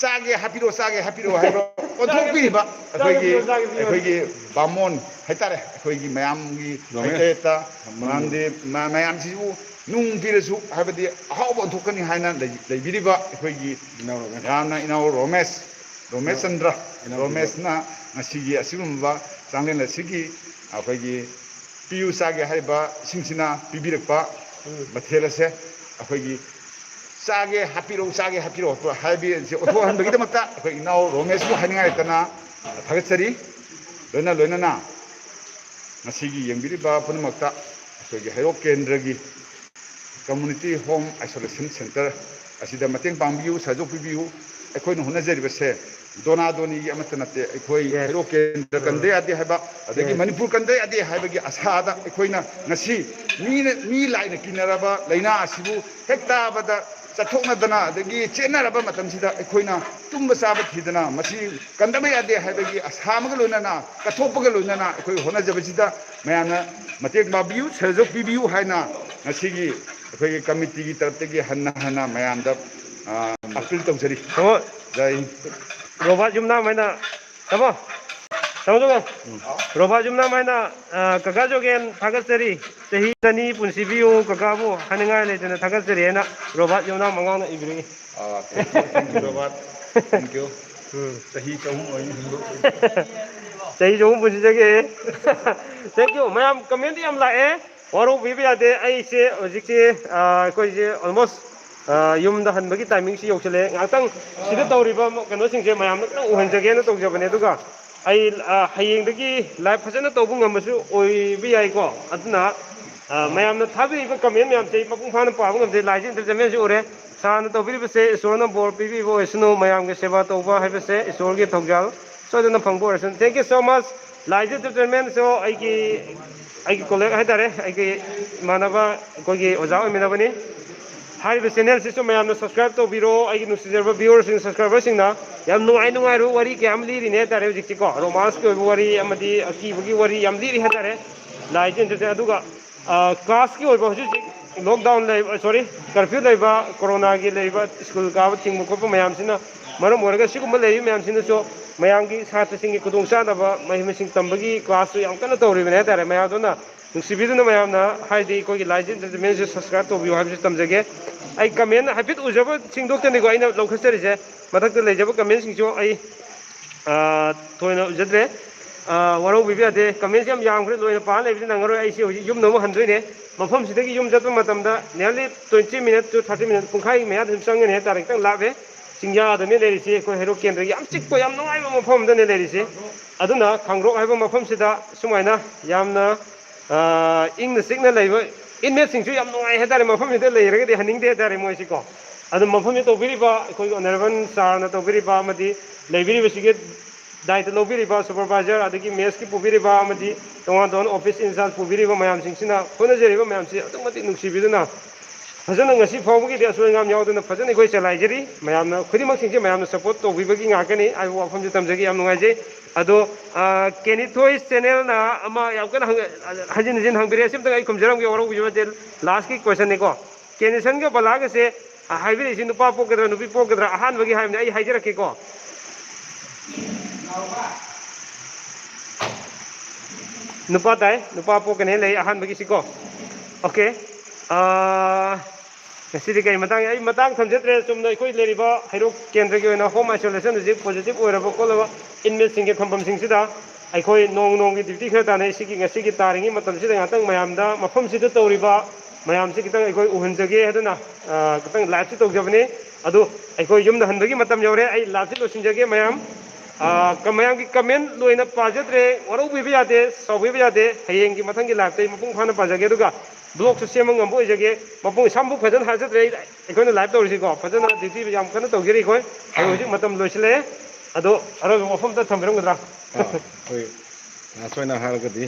"ꯆꯥꯒꯦ, ꯍꯥꯞꯄꯤꯔꯛꯑꯣ, ꯆꯥꯒꯦ, ꯍꯥꯞꯄꯤꯔꯛꯑꯣ" ꯍꯥꯏꯕ ꯑꯣꯟꯊꯣꯛꯄꯤꯔꯤꯕ ꯑꯩꯈꯣꯏꯒꯤ, ꯑꯩꯈꯣꯏꯒꯤ ꯕꯥꯃꯣꯟ ꯍꯥꯏꯇꯥꯔꯦ, ꯑꯩꯈꯣꯏꯒꯤ ꯃꯌꯥꯝꯒꯤ ꯃꯩꯇꯩꯌꯦꯠꯇ ꯃꯔꯝꯗꯤ ꯃ-, ꯃꯌꯥꯝꯁꯤꯕꯨ ꯅꯨꯡ ꯄꯤꯔꯁꯨ, ꯍꯥꯏꯕꯗꯤ ꯑꯍꯥꯎꯕ ꯑꯣꯟꯊꯣꯛꯀꯅꯤ ꯍꯥꯏꯅ ꯂꯩ-, ꯂꯩꯕꯤꯔꯤꯕ ꯑꯩꯈꯣꯏꯒꯤ ꯏꯅꯥꯎ ꯔꯣꯃꯦꯁ꯫ ꯌꯥꯝꯅ ꯏꯅꯥꯎ ꯔꯣꯃꯦꯁ, ꯔꯣꯃꯦꯁ ꯆꯟꯗ꯭ꯔ, ꯏꯅꯥꯎ ꯔꯣꯃꯦꯁꯅ ꯉꯁꯤꯒꯤ ꯑꯁꯤꯒꯨꯝꯕ ꯆꯥꯡꯂꯦꯟ ꯑꯁꯤꯒꯤ ꯑꯩꯈꯣꯏꯒꯤ ꯄꯤꯌꯨ ꯆꯥꯒꯦ ꯍꯥꯏꯔꯤꯕꯁꯤꯡꯁꯤꯅ ꯄꯤꯕꯤꯔꯛꯄ ꯃꯊꯦꯜ ꯑꯁꯦ ꯑꯩꯈꯣꯏꯒꯤ ꯆꯥꯒꯦ ꯍꯥꯞꯄꯤꯔꯛꯎ, ꯆꯥꯒꯦ ꯍꯥꯞꯄꯤꯔꯛꯎ ꯍꯥꯏꯕ ꯑꯁꯤ ꯎꯠꯊꯣꯛꯍꯟꯕꯒꯤꯗꯃꯛꯇ ꯑꯩꯈꯣꯏ ꯏꯅꯥꯎ ꯔꯣꯃꯦꯁꯄꯨ ꯍꯥꯏꯅꯤꯡꯉꯥꯏ ꯂꯩꯇꯅ ꯊꯥꯒꯠꯆꯔꯤ꯫ ꯂꯣꯏꯅ ꯂꯣꯏꯅꯅ ꯉꯁꯤꯒꯤ ꯌꯦꯡꯕꯤꯔꯤꯕ ꯄꯨꯝꯅꯃꯛꯇ ꯑꯩꯈꯣꯏꯒꯤ ꯍꯩꯔꯣꯛ ꯀꯦꯟꯗ꯭ꯔꯒꯤ Community Home Isolation Center ꯑꯁꯤꯗ ꯃꯇꯦꯡ ꯄꯥꯡꯕꯤꯌꯨ, ꯁꯍꯖꯣꯛ ꯄꯤꯕꯤꯌꯨ꯫ ꯑꯩꯈꯣꯏꯅ ꯍꯣꯠꯅꯖꯔꯤꯕꯁꯦ ꯗꯣꯅꯥ ꯗꯣꯅꯤꯒꯤ ꯑꯃꯠꯇ ꯅꯠꯇꯦ꯫ ꯑꯩꯈꯣꯏ Yes. ꯍꯩꯔꯣꯛ ꯀꯦꯟꯗ꯭ꯔ ꯎꯝ. ꯀꯟꯗ ꯌꯥꯗꯦ ꯍꯥꯏꯕ, ꯑꯗꯒꯤ Yes. ꯃꯅꯤꯄꯨꯔ ꯀꯟꯗ ꯌꯥꯗꯦ ꯍꯥꯏꯕꯒꯤ ꯑꯁꯥꯗ ꯑꯩꯈꯣꯏꯅ ꯉꯁꯤ ꯃꯤꯅ, ꯃꯤ ꯂꯥꯏꯅ ꯀꯤꯅꯔꯕ ꯂꯥꯏꯅꯥ ꯑꯁꯤꯕꯨ ꯍꯦꯛ ꯇꯥꯕꯗ ꯆꯠꯊꯣꯛꯅꯗꯅ ꯑꯗꯒꯤ ꯆꯦꯟꯅꯔꯕ ꯃꯇꯝꯁꯤꯗ ꯑꯩꯈꯣꯏꯅ ꯇꯨꯝꯕ ꯆꯥꯕ ꯊꯤꯗꯅ ꯃꯁꯤ ꯀꯟꯗꯕ ꯌꯥꯗꯦ ꯍꯥꯏꯕꯒꯤ ꯑꯁꯥ ꯑꯃꯒ ꯂꯣꯏꯅꯅ, ꯀꯠꯊꯣꯛꯄꯒ ꯂꯣꯏꯅꯅ ꯑꯩꯈꯣꯏ ꯍꯣꯠꯅꯖꯕꯁꯤꯗ ꯃꯌꯥꯝꯅ ꯃꯇꯦꯡ ꯄꯥꯡꯕꯤꯌꯨ, ꯁꯍꯖꯣꯛ ꯄꯤꯕꯤꯌꯨ ꯍꯥꯏꯅ ꯉꯁꯤꯒꯤ ꯑꯩꯈꯣꯏꯒꯤ ꯀꯃꯤꯇꯤꯒꯤ ꯇꯔꯞꯇꯒꯤ ꯍꯟꯅ ꯍꯟꯅ ꯃꯌꯥꯝꯗ, ꯑ, ꯑꯄꯤꯜ ꯇꯧꯖꯔꯤ꯫ ꯇꯥꯃꯣ, ꯖꯥꯏ ꯍꯤꯟꯗ꯫ ꯔꯣꯕꯥꯔꯠ ꯌꯨꯝꯅꯥꯝ ꯍꯥꯏꯅ, ꯇꯥꯃꯣ, ꯇꯥꯃꯣ, ꯇꯥꯃꯣ꯫ ꯎꯝ꯫ ꯔꯣꯕꯥꯔꯠ ꯌꯨꯝꯅꯥꯝ ꯍꯥꯏꯅ, ꯑ, ꯀꯀꯥ ꯖꯣꯒꯦꯟ ꯊꯥꯒꯠꯆꯔꯤ꯫ ꯆꯍꯤ ꯆꯅꯤ ꯄꯨꯟꯁꯤꯕꯤꯌꯨ ꯀꯀꯥꯕꯨ ꯍꯥꯏꯅꯤꯡꯉꯥꯏ ꯂꯩꯇꯅ ꯊꯥꯒꯠꯆꯔꯤ ꯍꯥꯏꯅ ꯔꯣꯕꯥꯔꯠ ꯌꯨꯝꯅꯥꯝ ꯑꯉꯥꯡꯅ ꯏꯕꯤꯔꯛꯏ꯫ ꯑꯥ, thank you, thank you, Robert. Thank you꯫ ꯎꯝ꯫ ꯆꯍꯤ ꯆꯍꯨꯝ ꯑꯣꯏꯅ ꯍꯤꯡꯗꯣꯛ- ꯆꯍꯤ ꯆꯍꯨꯝ ꯄꯨꯟꯁꯤꯖꯒꯦ꯫ Thank you꯫ ꯃꯌꯥꯝ comment ꯌꯥꯝ ꯂꯥꯛꯑꯦ꯫ ꯋꯥꯔꯧꯕꯤꯕ ꯌꯥꯗꯦ꯫ ꯑꯩꯁꯦ ꯍꯧꯖꯤꯛꯁꯦ, ꯑꯥ, ꯑꯩꯈꯣꯏꯁꯦ almost, ꯑꯥ, ꯌꯨꯝꯗ ꯍꯟꯕꯒꯤ timingꯁꯤ ꯌꯧꯁꯤꯜꯂꯛꯑꯦ꯫ ꯉꯥꯏꯍꯥꯛꯇꯪ ꯁꯤꯗ ꯇꯧꯔꯤꯕ ꯀꯩꯅꯣꯁꯤꯡꯁꯦ ꯃꯌꯥꯝꯅ ꯈꯤꯇꯪ ꯎꯍꯟꯖꯒꯦꯅ ꯇꯧꯖꯕꯅꯦ꯫ ꯑꯗꯨꯒ ꯑꯩ, ꯑꯥ, ꯍꯌꯦꯡꯗꯒꯤ live ꯐꯖꯅ ꯇꯧꯕ ꯉꯝꯕꯁꯨ ꯑꯣꯏꯕ ꯌꯥꯏꯀꯣ꯫ ꯑꯗꯨꯅ, ꯑꯥ, ꯃꯌꯥꯝꯅ ꯊꯥꯕꯤꯔꯤꯕ comment ꯃꯌꯥꯝꯁꯦ ꯑꯩ ꯃꯄꯨꯡ ꯐꯥꯅ ꯄꯥꯕ ꯉꯝꯗꯦ꯫ ꯂꯥꯏꯖ Entertainmentꯁꯨ ꯎꯔꯦ꯫ ꯁꯥꯔꯅ ꯇꯧꯕꯤꯔꯤꯕꯁꯦ ꯏꯁꯣꯔꯅ ꯕꯣꯔ ꯄꯤꯕꯤꯕ ꯑꯣꯏꯁꯅꯨ꯫ ꯃꯌꯥꯝꯒꯤ ꯁꯦꯕꯥ ꯇꯧꯕ ꯍꯥꯏꯕꯁꯦ ꯏꯁꯣꯔꯒꯤ ꯊꯧꯖꯥꯜ ꯁꯣꯏꯗꯅ ꯐꯪꯕ ꯑꯣꯏꯔꯁꯅꯨ꯫ Thank you so much꯫ ꯂꯥꯏꯖ Entertainmentꯁꯨ ꯑꯩꯒꯤ, ꯑꯩꯒꯤ colleague ꯍꯥꯏꯇꯥꯔꯦ, ꯑꯩꯒꯤ ꯏꯃꯥꯟꯅꯕ, ꯑꯩꯈꯣꯏꯒꯤ ꯑꯣꯖꯥ ꯑꯣꯏꯃꯤꯟꯅꯕꯅꯤ꯫ ꯍꯥꯏꯔꯤꯕ channelꯁꯤꯁꯨ ꯃꯌꯥꯝꯅ subscribe ꯇꯧꯕꯤꯔꯣ꯫ ꯑꯩꯒꯤ ꯅꯨꯡꯁꯤꯖꯔꯕ viewerꯁꯤꯡ, subscriberꯁꯤꯡꯅ ꯌꯥꯝ ꯅꯨꯡꯉꯥꯏ ꯅꯨꯡꯉꯥꯏꯔꯕ ꯋꯥꯔꯤ ꯀꯌꯥ ꯑꯃ ꯂꯤꯔꯤꯅꯦ ꯍꯥꯏꯇꯥꯔꯦ꯫ ꯍꯧꯖꯤꯛꯁꯤꯀꯣ romanceꯀꯤ ꯑꯣꯏꯕ ꯋꯥꯔꯤ ꯑꯃꯗꯤ ꯑꯀꯤꯕꯒꯤ ꯋꯥꯔꯤ ꯌꯥꯝ ꯂꯤꯔꯤ ꯍꯥꯏꯇꯥꯔꯦ ꯂꯥꯏꯖ Entertainment꯫ ꯑꯗꯨꯒ ꯑ, classꯀꯤ ꯑꯣꯏꯕ ꯍꯧꯖꯤꯛ ꯍꯧꯖꯤꯛ lockdown ꯂꯩꯕ, sorry, curfew ꯂꯩꯕ, coronaꯒꯤ ꯂꯩꯕ school ꯀꯥꯕ ꯊꯤꯡꯕ ꯈꯣꯠꯄ ꯃꯌꯥꯝꯁꯤꯅ ꯃꯔꯝ ꯑꯣꯏꯔꯒ ꯁꯤꯒꯨꯝꯕ ꯂꯩꯔꯤꯕ ꯃꯌꯥꯝꯁꯤꯅꯁꯨ ꯃꯌꯥꯝꯒꯤ ꯁꯥꯇ꯭ꯔꯁꯤꯡꯒꯤ ꯈꯨꯗꯣꯡꯆꯥꯗꯕ ꯃꯍꯩ ꯃꯁꯤꯡ ꯇꯝꯕꯒꯤ classꯁꯨ ꯌꯥꯝ ꯀꯟꯅ ꯇꯧꯔꯤꯕꯅꯤ ꯍꯥꯏꯇꯥꯔꯦ꯫ ꯃꯌꯥꯝ ꯑꯗꯨꯅ ꯅꯨꯡꯁꯤꯕꯤꯗꯨꯅ ꯃꯌꯥꯝꯅ ꯍꯥꯏꯗꯤ ꯑꯩꯈꯣꯏꯒꯤ ꯂꯥꯏꯖ Entertainmentꯁꯦ subscribe ꯇꯧꯕꯤꯌꯨ ꯍꯥꯏꯕꯁꯤ ꯇꯝꯖꯒꯦ꯫ ꯑꯩ comment ꯍꯥꯏꯐꯦꯠ ꯎꯖꯕ ꯁꯤꯡꯗꯣꯛꯇꯅꯤꯀꯣ ꯑꯩꯅ ꯂꯧꯈꯠꯆꯔꯤꯁꯦ꯫ ꯃꯊꯛꯇ ꯂꯩꯖꯕ commentꯁꯤꯡꯁꯨ ꯑꯩ, ꯑ, ꯊꯣꯏꯅ ꯎꯖꯗ꯭ꯔꯦ꯫ ꯑ, ꯋꯥꯔꯧꯕꯤꯕ ꯌꯥꯗꯦ꯫ Comments ꯌꯥꯝ ꯌꯥꯝꯈ꯭ꯔꯦ, ꯂꯣꯏꯅ ꯄꯥ ꯂꯩꯕꯗꯤ ꯅꯪꯉꯔꯣꯏ꯫ ꯑꯩꯁꯦ ꯍꯧꯖꯤꯛ ꯌꯨꯝꯗ ꯑꯃꯨꯛ ꯍꯟꯗꯣꯏꯅꯦ꯫ ꯃꯐꯝꯁꯤꯗꯒꯤ ꯌꯨꯝ ꯆꯠꯄ ꯃꯇꯝꯗ nearly twenty minutes to thirty minutes, ꯄꯨꯡꯈꯥꯏ ꯃꯌꯥꯗ ꯑꯗꯨꯝ ꯆꯪꯒꯅꯤ ꯍꯥꯏꯇꯥꯔꯦ꯫ ꯈꯤꯇꯪ ꯂꯥꯞꯄꯦ꯫ ꯆꯤꯡꯌꯥꯗꯅꯦ ꯂꯩꯔꯤꯁꯦ꯫ ꯑꯩꯈꯣꯏ ꯍꯩꯔꯣꯛ ꯀꯦꯟꯗ꯭ꯔꯒꯤ ꯌꯥꯝ ꯆꯤꯛꯄ, ꯌꯥꯝ ꯅꯨꯡꯉꯥꯏꯕ ꯃꯐꯝ ꯑꯃꯗꯅꯦ ꯂꯩꯔꯤꯁꯦ꯫ ꯑꯗꯨꯅ ꯈꯥꯡꯒ꯭ꯔꯣꯛ ꯍꯥꯏꯕ ꯃꯐꯝꯁꯤꯗ ꯁꯨꯃꯥꯏꯅ, ꯑ, ꯏꯪꯅ ꯆꯤꯛꯅ ꯂꯩꯕ inmateꯁꯤꯡꯁꯨ ꯌꯥꯝ ꯅꯨꯡꯉꯥꯏ ꯍꯥꯏꯇꯥꯔꯦ꯫ ꯃꯐꯝꯁꯤꯗ ꯂꯩꯔꯒꯗꯤ ꯍꯟꯅꯤꯡꯗꯦ ꯍꯥꯏꯇꯥꯔꯦ ꯃꯣꯏꯁꯤꯀꯣ꯫ ꯑꯗꯨ ꯃꯐꯝꯁꯤ ꯇꯧꯕꯤꯔꯤꯕ ꯑꯩꯈꯣꯏꯒꯤ honourable sirꯅ ꯇꯧꯕꯤꯔꯤꯕ ꯑꯃꯗꯤ ꯂꯩꯕꯤꯔꯤꯕꯁꯤꯒꯤ ꯗꯥꯏꯇ ꯂꯧꯕꯤꯔꯤꯕ supervisor, ꯑꯗꯒꯤ messꯀꯤ ꯄꯨꯕꯤꯔꯤꯕ ꯑꯃꯗꯤ ꯇꯣꯉꯥꯟ ꯇꯣꯉꯥꯟꯕ office in charge ꯄꯨꯕꯤꯔꯤꯕ ꯃꯌꯥꯝꯁꯤꯡꯁꯤꯅ ꯍꯣꯠꯅꯖꯔꯤꯕ ꯃꯌꯥꯝꯁꯤ ꯑꯗꯨꯛꯀꯤ ꯃꯇꯤꯛ ꯅꯨꯡꯁꯤꯕꯤꯗꯨꯅ ꯐꯖꯅ ꯉꯁꯤ ꯐꯥꯎꯕꯒꯤꯗꯤ ꯑꯁꯣꯏ ꯑꯉꯥꯝ ꯌꯥꯎꯗꯅ ꯐꯖꯅ ꯑꯩꯈꯣꯏ ꯆꯂꯥꯏꯖꯔꯤ꯫ ꯃꯌꯥꯝꯅ ꯈꯨꯗꯤꯡꯃꯛꯁꯤꯡꯁꯦ ꯃꯌꯥꯝꯅ support ꯇꯧꯕꯤꯕꯒꯤ ꯉꯥꯛꯇꯅꯤ ꯍꯥꯏꯕ ꯋꯥꯐꯝꯁꯦ ꯊꯝꯖꯒꯦ꯫ ꯌꯥꯝ ꯅꯨꯡꯉꯥꯏꯖꯩ꯫ ꯑꯗꯣ, ꯑ, ꯀꯦꯅꯤꯊꯣꯏ channelꯅ ꯑꯃ ꯌꯥꯝ ꯀꯟꯅ ꯍꯪ-, ꯍꯟꯖꯤꯟ ꯍꯟꯖꯤꯟ ꯍꯪꯕꯤꯔꯛꯑꯦ꯫ ꯁꯤ ꯑꯝꯇꯪ ꯑꯩ ꯈꯨꯝꯖꯔꯝꯒꯦ, ꯋꯥꯔꯧꯕꯤꯕ ꯅꯠꯇꯦ꯫ Lastꯀꯤ questionꯅꯤꯀꯣ꯫ ꯀꯦꯅꯤꯁꯟꯒ ꯕꯂꯥꯒꯁꯦ, ꯑ, ꯍꯥꯏꯕꯤꯔꯛꯏꯁꯤ ꯅꯨꯄꯥ ꯄꯣꯛꯀꯗ꯭ꯔꯥ ꯅꯨꯄꯤ ꯄꯣꯛꯀꯗ꯭ꯔꯥ? ꯑꯍꯥꯟꯕꯒꯤ ꯍꯥꯏꯕꯅꯦ, ꯑꯩ ꯍꯥꯏꯖꯔꯛꯀꯦꯀꯣ꯫ ꯅꯨꯄꯥ ꯇꯥꯏ, ꯅꯨꯄꯥ ꯄꯣꯛꯀꯅꯤ ꯂꯩ ꯑꯍꯥꯟꯕꯒꯤꯁꯤꯀꯣ꯫ Okay꯫ ꯑ, ꯉꯁꯤꯗꯤ ꯀꯩ ꯃꯇꯥꯡ, ꯑꯩ ꯃꯇꯥꯡ ꯊꯝꯖꯗ꯭ꯔꯦ꯫ ꯆꯨꯝꯅ ꯑꯩꯈꯣꯏ ꯂꯩꯔꯤꯕ ꯍꯩꯔꯣꯛ ꯀꯦꯟꯗ꯭ꯔꯒꯤ ꯑꯣꯏꯅ home isolation ꯍꯧꯖꯤꯛ positive ꯑꯣꯏꯔꯕ ꯈꯣꯠꯂꯕ inmateꯁꯤꯡꯒꯤ ꯊꯝꯐꯝꯁꯤꯡꯁꯤꯗ ꯑꯩꯈꯣꯏ ꯅꯣꯡ ꯅꯣꯡꯒꯤ duty ꯈꯔ ꯇꯥꯅꯩ꯫ ꯁꯤꯒꯤ ꯉꯁꯤꯒꯤ ꯇꯥꯔꯤꯉꯩ ꯃꯇꯝꯁꯤꯗ ꯉꯥꯛꯇꯪ ꯃꯌꯥꯝꯗ ꯃꯐꯝꯁꯤꯗ ꯇꯧꯔꯤꯕ ꯃꯌꯥꯝꯁꯤ ꯈꯤꯇꯪ ꯑꯩꯈꯣꯏ ꯎꯍꯟꯖꯒꯦ ꯍꯥꯏꯗꯨꯅ, ꯑ, ꯈꯤꯇꯪ liveꯁꯤ ꯇꯧꯖꯕꯅꯤ꯫ ꯑꯗꯨ ꯑꯩꯈꯣꯏ ꯌꯨꯝꯗ ꯍꯟꯕꯒꯤ ꯃꯇꯝ ꯌꯧꯔꯦ꯫ ꯑꯩ liveꯁꯤ ꯂꯣꯏꯁꯤꯟꯖꯒꯦ ꯃꯌꯥꯝ꯫ ꯑ, ꯀ-, ꯃꯌꯥꯝꯒꯤ comment ꯂꯣꯏꯅ ꯄꯥꯖꯗ꯭ꯔꯦ, ꯋꯥꯔꯧꯕꯤꯕ ꯌꯥꯗꯦ, ꯁꯥꯎꯕꯤꯕ ꯌꯥꯗꯦ꯫ ꯍꯌꯦꯡꯒꯤ ꯃꯊꯪꯒꯤ liveꯇ ꯑꯩ ꯃꯄꯨꯡ ꯐꯥꯅ ꯄꯥꯖꯒꯦ꯫ ꯑꯗꯨꯒ vlogꯁꯨ ꯁꯦꯝꯕ ꯉꯝꯕ ꯑꯣꯏꯖꯒꯦ꯫ ꯃꯄꯨꯡ ꯁꯝꯕꯨ ꯐꯖꯅ ꯍꯥꯠꯆꯗ꯭ꯔꯦ꯫ ꯑꯩ, ꯑꯩꯈꯣꯏꯅ live ꯇꯧꯔꯤꯁꯤꯀꯣ, ꯐꯖꯅ duty ꯌꯥꯝ ꯀꯟꯅ ꯇꯧꯖꯔꯤ ꯑꯩꯈꯣꯏ꯫ ꯑꯗꯣ ꯍꯧꯖꯤꯛ ꯃꯇꯝ ꯂꯣꯏꯁꯤꯜꯂꯛꯑꯦ꯫ ꯑꯗꯣ ꯑꯔꯣꯏꯕ ꯋꯥꯐꯝꯗ ꯊꯝꯕꯤꯔꯝꯒꯗ꯭ꯔꯥ? ꯑꯥ, ꯑꯩꯈꯣꯏ last ꯑꯣꯏꯅ ꯍꯥꯏꯔꯒꯗꯤ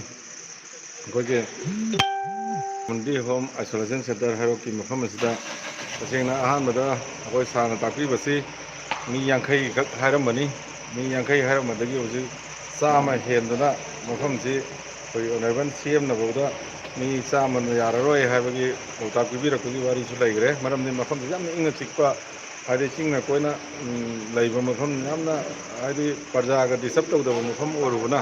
ꯑꯩꯈꯣꯏꯒꯤ community home isolation centre ꯍꯩꯔꯣꯛꯀꯤ ꯃꯐꯝ ꯑꯁꯤꯗ ꯇꯁꯦꯡꯅ ꯑꯍꯥꯟꯕꯗ ꯑꯩꯈꯣꯏ sirꯅ ꯇꯥꯛꯄꯤꯕꯁꯤ ꯃꯤ ꯌꯥꯡꯈꯩ ꯈꯛ ꯍꯥꯏꯔꯝꯕꯅꯤ꯫ ꯃꯤ ꯌꯥꯡꯈꯩ ꯍꯥꯏꯔꯝꯕꯗꯒꯤ ꯍꯧꯖꯤꯛ ꯆꯥꯝꯃ ꯍꯦꯟꯗꯨꯅ ꯃꯐꯝꯁꯤ ꯑꯩꯈꯣꯏ honourable CMꯅ ꯐꯥꯎꯗ ꯃꯤ ꯆꯥꯝꯃꯅ ꯌꯥꯔꯔꯣꯏ ꯍꯥꯏꯕꯒꯤ ꯄꯥꯎꯇꯥꯛ ꯄꯤꯕꯤꯔꯛꯄꯒꯤ ꯋꯥꯔꯤꯁꯨ ꯂꯩꯈ꯭ꯔꯦ꯫ ꯃꯔꯝꯗꯤ ꯃꯐꯝꯁꯤ ꯌꯥꯝꯅ ꯏꯪꯅ ꯆꯤꯛꯄ, ꯍꯥꯏꯗꯤ ꯆꯤꯡꯅ ꯀꯣꯏꯅ, ꯎꯝ, ꯂꯩꯕ ꯃꯐꯝ, ꯌꯥꯝꯅ, ꯍꯥꯏꯗꯤ ꯄ꯭ꯔꯖꯥꯒ disturb ꯇꯧꯗꯕ ꯃꯐꯝ ꯑꯣꯏꯔꯨꯕꯅ꯫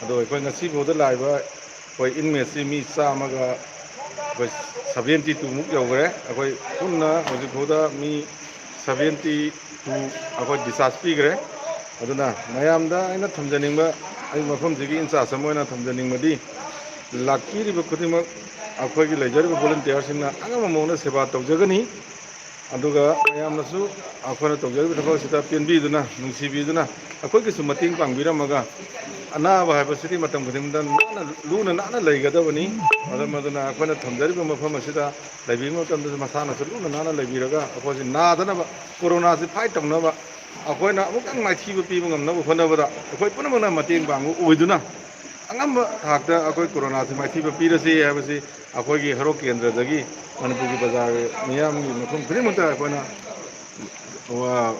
ꯑꯗꯣ ꯑꯩꯈꯣꯏ ꯉꯁꯤꯐꯥꯎꯗ ꯂꯥꯛꯏꯕ ꯑꯩꯈꯣꯏ inmateꯁꯤ ꯃꯤ ꯆꯥꯝꯃꯒ ꯑꯩꯈꯣꯏ seventy twoꯃꯨꯛ ꯌꯧꯈ꯭ꯔꯦ꯫ ꯑꯩꯈꯣꯏ ꯄꯨꯟꯅ ꯍꯧꯖꯤꯛꯐꯥꯎꯗ ꯃꯤ seventy two ꯑꯩꯈꯣꯏ discharge ꯄꯤꯈ꯭ꯔꯦ꯫ ꯑꯗꯨꯅ ꯃꯌꯥꯝꯗ ꯑꯩꯅ ꯊꯝꯖꯅꯤꯡꯕ, ꯑꯩ ꯃꯐꯝꯁꯤꯒꯤ ꯏꯟꯆꯥꯔꯖ ꯑꯃ ꯑꯣꯏꯅ ꯊꯝꯖꯅꯤꯡꯕꯗꯤ, ꯂꯥꯛꯄꯤꯔꯤꯕ ꯈꯨꯗꯤꯡꯃꯛ ꯑꯩꯈꯣꯏꯒꯤ ꯂꯩꯖꯔꯤꯕ ꯚꯣꯂꯨꯟꯇꯤꯌꯥꯔꯁꯤꯡꯅ ꯑꯉꯝꯕ ꯃꯑꯣꯡꯗ ꯁꯦꯕꯥ ꯇꯧꯖꯒꯅꯤ꯫ ꯑꯗꯨꯒ ꯃꯌꯥꯝꯅꯁꯨ ꯑꯩꯈꯣꯏꯅ ꯇꯧꯖꯔꯤꯕ ꯊꯕꯛ ꯑꯁꯤꯗ ꯄꯦꯟꯕꯤꯗꯨꯅ, ꯅꯨꯡꯁꯤꯕꯤꯗꯨꯅ, ꯑꯩꯈꯣꯏꯒꯤꯁꯨ ꯃꯇꯦꯡ ꯄꯥꯡꯕꯤꯔꯝꯃꯒ, ꯑꯅꯥꯕ ꯍꯥꯏꯕꯁꯤꯗꯤ ꯃꯇꯝ ꯈꯨꯗꯤꯡꯗ ꯅꯥꯟꯅ, ꯂꯨꯅ ꯅꯥꯟꯅ ꯂꯩꯒꯗꯕꯅꯤ꯫ ꯃꯔꯝ ꯑꯗꯨꯅ ꯑꯩꯈꯣꯏꯅ ꯊꯝꯖꯔꯤꯕ ꯃꯐꯝ ꯑꯁꯤꯗ ꯂꯩꯕꯤꯕ ꯃꯇꯝꯗꯁꯨ ꯃꯁꯥꯅꯁꯨ ꯂꯨꯅ ꯅꯥꯟꯅ ꯂꯩꯕꯤꯔꯒ, ꯑꯩꯈꯣꯏꯁꯤ ꯅꯥꯗꯅꯕ, ꯀꯣꯔꯣꯅꯥꯁꯤ ꯐꯥꯏꯠ ꯇꯧꯅꯕ, ꯑꯩꯈꯣꯏꯅ ꯑꯃꯨꯛꯇꯪ ꯃꯥꯏꯊꯤꯕ ꯄꯤꯕ ꯉꯝꯅꯕ ꯍꯣꯠꯅꯕꯗ ꯑꯩꯈꯣꯏ ꯄꯨꯝꯅꯃꯛꯅ ꯃꯇꯦꯡ ꯄꯥꯡꯕ ꯑꯣꯏꯗꯨꯅ, ꯑꯉꯝꯕ ꯊꯥꯛꯇ ꯑꯩꯈꯣꯏ ꯀꯣꯔꯣꯅꯥꯁꯤ ꯃꯥꯏꯊꯤꯕ ꯄꯤꯔꯁꯤ ꯍꯥꯏꯕꯁꯤ ꯑꯩꯈꯣꯏꯒꯤ ꯍꯦꯔꯣ ꯀꯦꯟꯗ꯭ꯔꯗꯒꯤ ꯃꯅꯤꯄꯨꯔꯒꯤ ꯕꯖꯥꯔ ꯃꯤꯌꯥꯝꯒꯤ ꯃꯐꯝ ꯈꯨꯗꯤꯡꯃꯛꯇ ꯑꯩꯈꯣꯏꯅ, ꯋꯥ,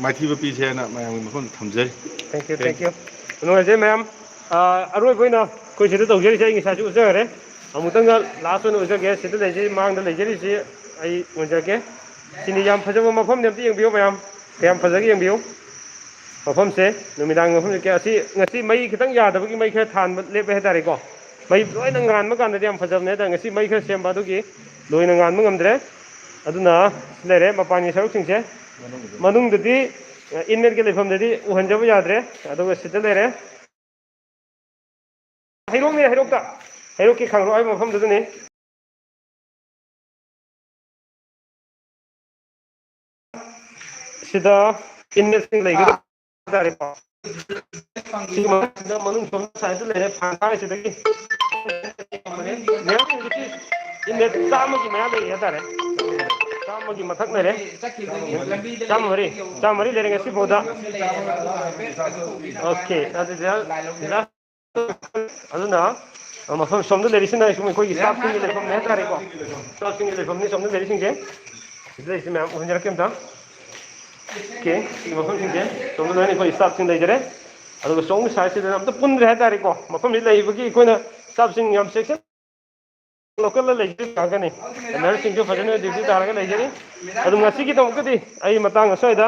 ꯃꯥꯏꯊꯤꯕ ꯄꯤꯁꯦ ꯍꯥꯏꯅ ꯃꯌꯥꯝꯒꯤ ꯃꯐꯝꯗ ꯊꯝꯖꯔꯤ꯫ Thank you, thank you. ꯅꯨꯡꯉꯥꯏꯖꯩ ꯃꯌꯥꯝ꯫ ꯑ, ꯑꯔꯣꯏꯕ ꯑꯣꯏꯅ ꯑꯩꯈꯣꯏ ꯁꯤꯗ ꯇꯧꯖꯔꯤꯁꯦ, ꯑꯩ ꯉꯁꯥꯏꯁꯨ ꯎꯠꯆꯈꯔꯦ꯫ ꯑꯃꯨꯛꯇꯪꯒ ꯂꯥꯁ ꯑꯣꯏꯅ ꯎꯠꯆꯒꯦ꯫ ꯁꯤꯗ ꯂꯩꯖꯩ, ꯃꯥꯡꯗ ꯂꯩꯖꯔꯤꯁꯤ ꯑꯩ ꯎꯠꯆꯒꯦ꯫ ꯁꯤꯅꯤ ꯌꯥꯝ ꯐꯖꯕ ꯃꯐꯝꯅꯤ, ꯑꯝꯇ ꯌꯦꯡꯕꯤꯌꯨ ꯃꯌꯥꯝ꯫ ꯀꯌꯥꯝ ꯐꯖꯒꯦ ꯌꯦꯡꯕꯤꯌꯨ꯫ ꯃꯐꯝꯁꯦ ꯅꯨꯃꯤꯗꯥꯡ ꯃꯐꯝꯁꯦ ꯀꯌꯥ, ꯑꯁꯤ ꯉꯁꯤ ꯃꯩ ꯈꯤꯇꯪ ꯌꯥꯗꯕꯒꯤ ꯃꯩ ꯈꯔ ꯊꯥꯟꯕ ꯂꯦꯞꯄꯦ ꯍꯥꯏꯇꯥꯔꯦꯀꯣ꯫ ꯃꯩ ꯂꯣꯏꯅ ꯉꯥꯟꯕ ꯀꯥꯟꯗꯗꯤ ꯌꯥꯝ ꯐꯖꯕꯅꯦ, ꯑꯗ ꯉꯁꯤ ꯃꯩ ꯈꯔ ꯁꯦꯝꯕ ꯑꯗꯨꯒꯤ ꯂꯣꯏꯅ ꯉꯥꯟꯕ ꯉꯝꯗ꯭ꯔꯦ꯫ ꯑꯗꯨꯅ ꯁꯤ ꯂꯩꯔꯦ ꯃꯄꯥꯟꯒꯤ ꯁꯔꯨꯛꯁꯤꯡꯁꯦ꯫ ꯃꯅꯨꯡꯗꯗꯤ, inmateꯀꯤ ꯂꯩꯐꯝꯗꯗꯤ ꯎꯍꯟꯖꯕ ꯌꯥꯗ꯭ꯔꯦ꯫ ꯑꯗꯨꯒ ꯁꯤꯗ ꯂꯩꯔꯦ꯫ ꯍꯩꯔꯣꯛꯅꯦ, ꯍꯩꯔꯣꯛꯇ꯫ ꯍꯩꯔꯣꯛꯀꯤ ꯈꯥꯡꯂꯣꯛ ꯍꯥꯏꯕ ꯃꯐꯝꯗꯨꯗꯅꯤ꯫ ꯁꯤꯗ inmateꯁꯤꯡ ꯂꯩꯒꯗꯕ ꯍꯥꯏꯇꯥꯔꯦꯀꯣ꯫ ꯁꯤꯒꯤ ꯃꯅꯨꯡꯗ, ꯃꯅꯨꯡ ꯁꯣꯝ side ꯂꯩꯔꯦ, ꯐꯥꯡ ꯁꯤꯗꯒꯤ꯫ ꯃꯌꯥꯝ ꯍꯧꯖꯤꯛꯀꯤ inmate ꯆꯥꯝꯃꯒꯤ ꯃꯌꯥ ꯂꯩꯔꯦ ꯍꯥꯏꯇꯥꯔꯦ꯫ ꯆꯥꯝꯃꯒꯤ ꯃꯊꯛ ꯂꯩꯔꯦ꯫ ꯆꯥꯝꯃ ꯃꯔꯤ, ꯆꯥꯝꯃ ꯃꯔꯤ ꯂꯩꯔꯦ ꯉꯁꯤ ꯐꯥꯎꯗ꯫ Okay, ꯑꯗꯨꯗ ꯑꯗꯨꯅ ꯃꯐꯝ ꯁꯣꯝꯗ ꯂꯩꯔꯤꯁꯤꯅ ꯁꯨꯝ ꯑꯩꯈꯣꯏꯒꯤ staffꯁꯤꯡꯒꯤ ꯂꯩꯐꯝꯅꯦ ꯍꯥꯏꯇꯥꯔꯦꯀꯣ꯫ Staffꯁꯤꯡꯒꯤ ꯂꯩꯐꯝꯅꯤ ꯁꯣꯝꯗ ꯂꯩꯔꯤꯁꯤꯡꯁꯦ꯫ ꯁꯤꯗ ꯂꯩꯔꯤꯁꯤ ꯃꯌꯥꯝ ꯎꯍꯟꯖꯔꯛꯀꯦ ꯑꯝꯇ꯫ Okay, ꯁꯤꯒꯤ ꯃꯐꯝꯁꯤꯡꯁꯦ ꯁꯣꯝꯗ ꯂꯣꯏꯅ ꯑꯩꯈꯣꯏ staffꯁꯤꯡ ꯂꯩꯖꯔꯦ꯫ ꯑꯗꯨꯒ ꯁꯣꯝꯒꯤ sideꯁꯤꯗꯅ ꯑꯝꯇ ꯄꯨꯟꯗ꯭ꯔꯦ ꯍꯥꯏꯇꯥꯔꯦꯀꯣ꯫ ꯃꯐꯝꯁꯤ ꯂꯩꯕꯒꯤ ꯑꯩꯈꯣꯏꯅ staffꯁꯤꯡ ꯌꯥꯝ ꯆꯦꯛꯁꯤꯟ local ꯂꯩꯖꯔꯤ ꯉꯥꯛꯇꯅꯤ꯫ Nurseꯁꯤꯡꯁꯨ ꯐꯖꯅ duty ꯇꯥꯔꯒ ꯂꯩꯖꯔꯤ꯫ ꯑꯗꯨ ꯉꯁꯤꯒꯤꯗꯃꯛꯇꯗꯤ ꯑꯩ ꯃꯇꯥꯡ ꯑꯁ꯭ꯋꯥꯏꯗ,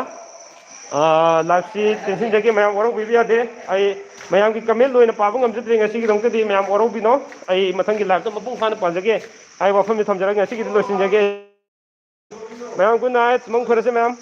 ꯑꯥ, liveꯁꯤ ꯇꯦꯟꯁꯤꯟꯖꯒꯦ꯫ ꯃꯌꯥꯝ ꯋꯥꯔꯧꯕꯤꯕ ꯌꯥꯗꯦ꯫ ꯑꯩ ꯃꯌꯥꯝꯒꯤ comment ꯂꯣꯏꯅ ꯄꯥꯕ ꯉꯝꯖꯗ꯭ꯔꯦ ꯉꯁꯤꯒꯤꯗꯃꯛꯇꯗꯤ꯫ ꯃꯌꯥꯝ ꯋꯥꯔꯧꯕꯤꯅꯣ꯫ ꯑꯩ ꯃꯊꯪꯒꯤ liveꯇ ꯃꯄꯨꯡ ꯐꯥꯅ ꯄꯥꯖꯒꯦ꯫ ꯑꯩ ꯋꯥꯐꯝꯁꯤ ꯊꯝꯖꯔꯒ ꯉꯁꯤꯒꯤꯗꯤ ꯂꯣꯏꯁꯤꯟꯖꯒꯦ꯫ ꯃꯌꯥꯝ good night, ꯃꯪ ꯐꯔꯁꯦ ꯃꯌꯥꯝ꯫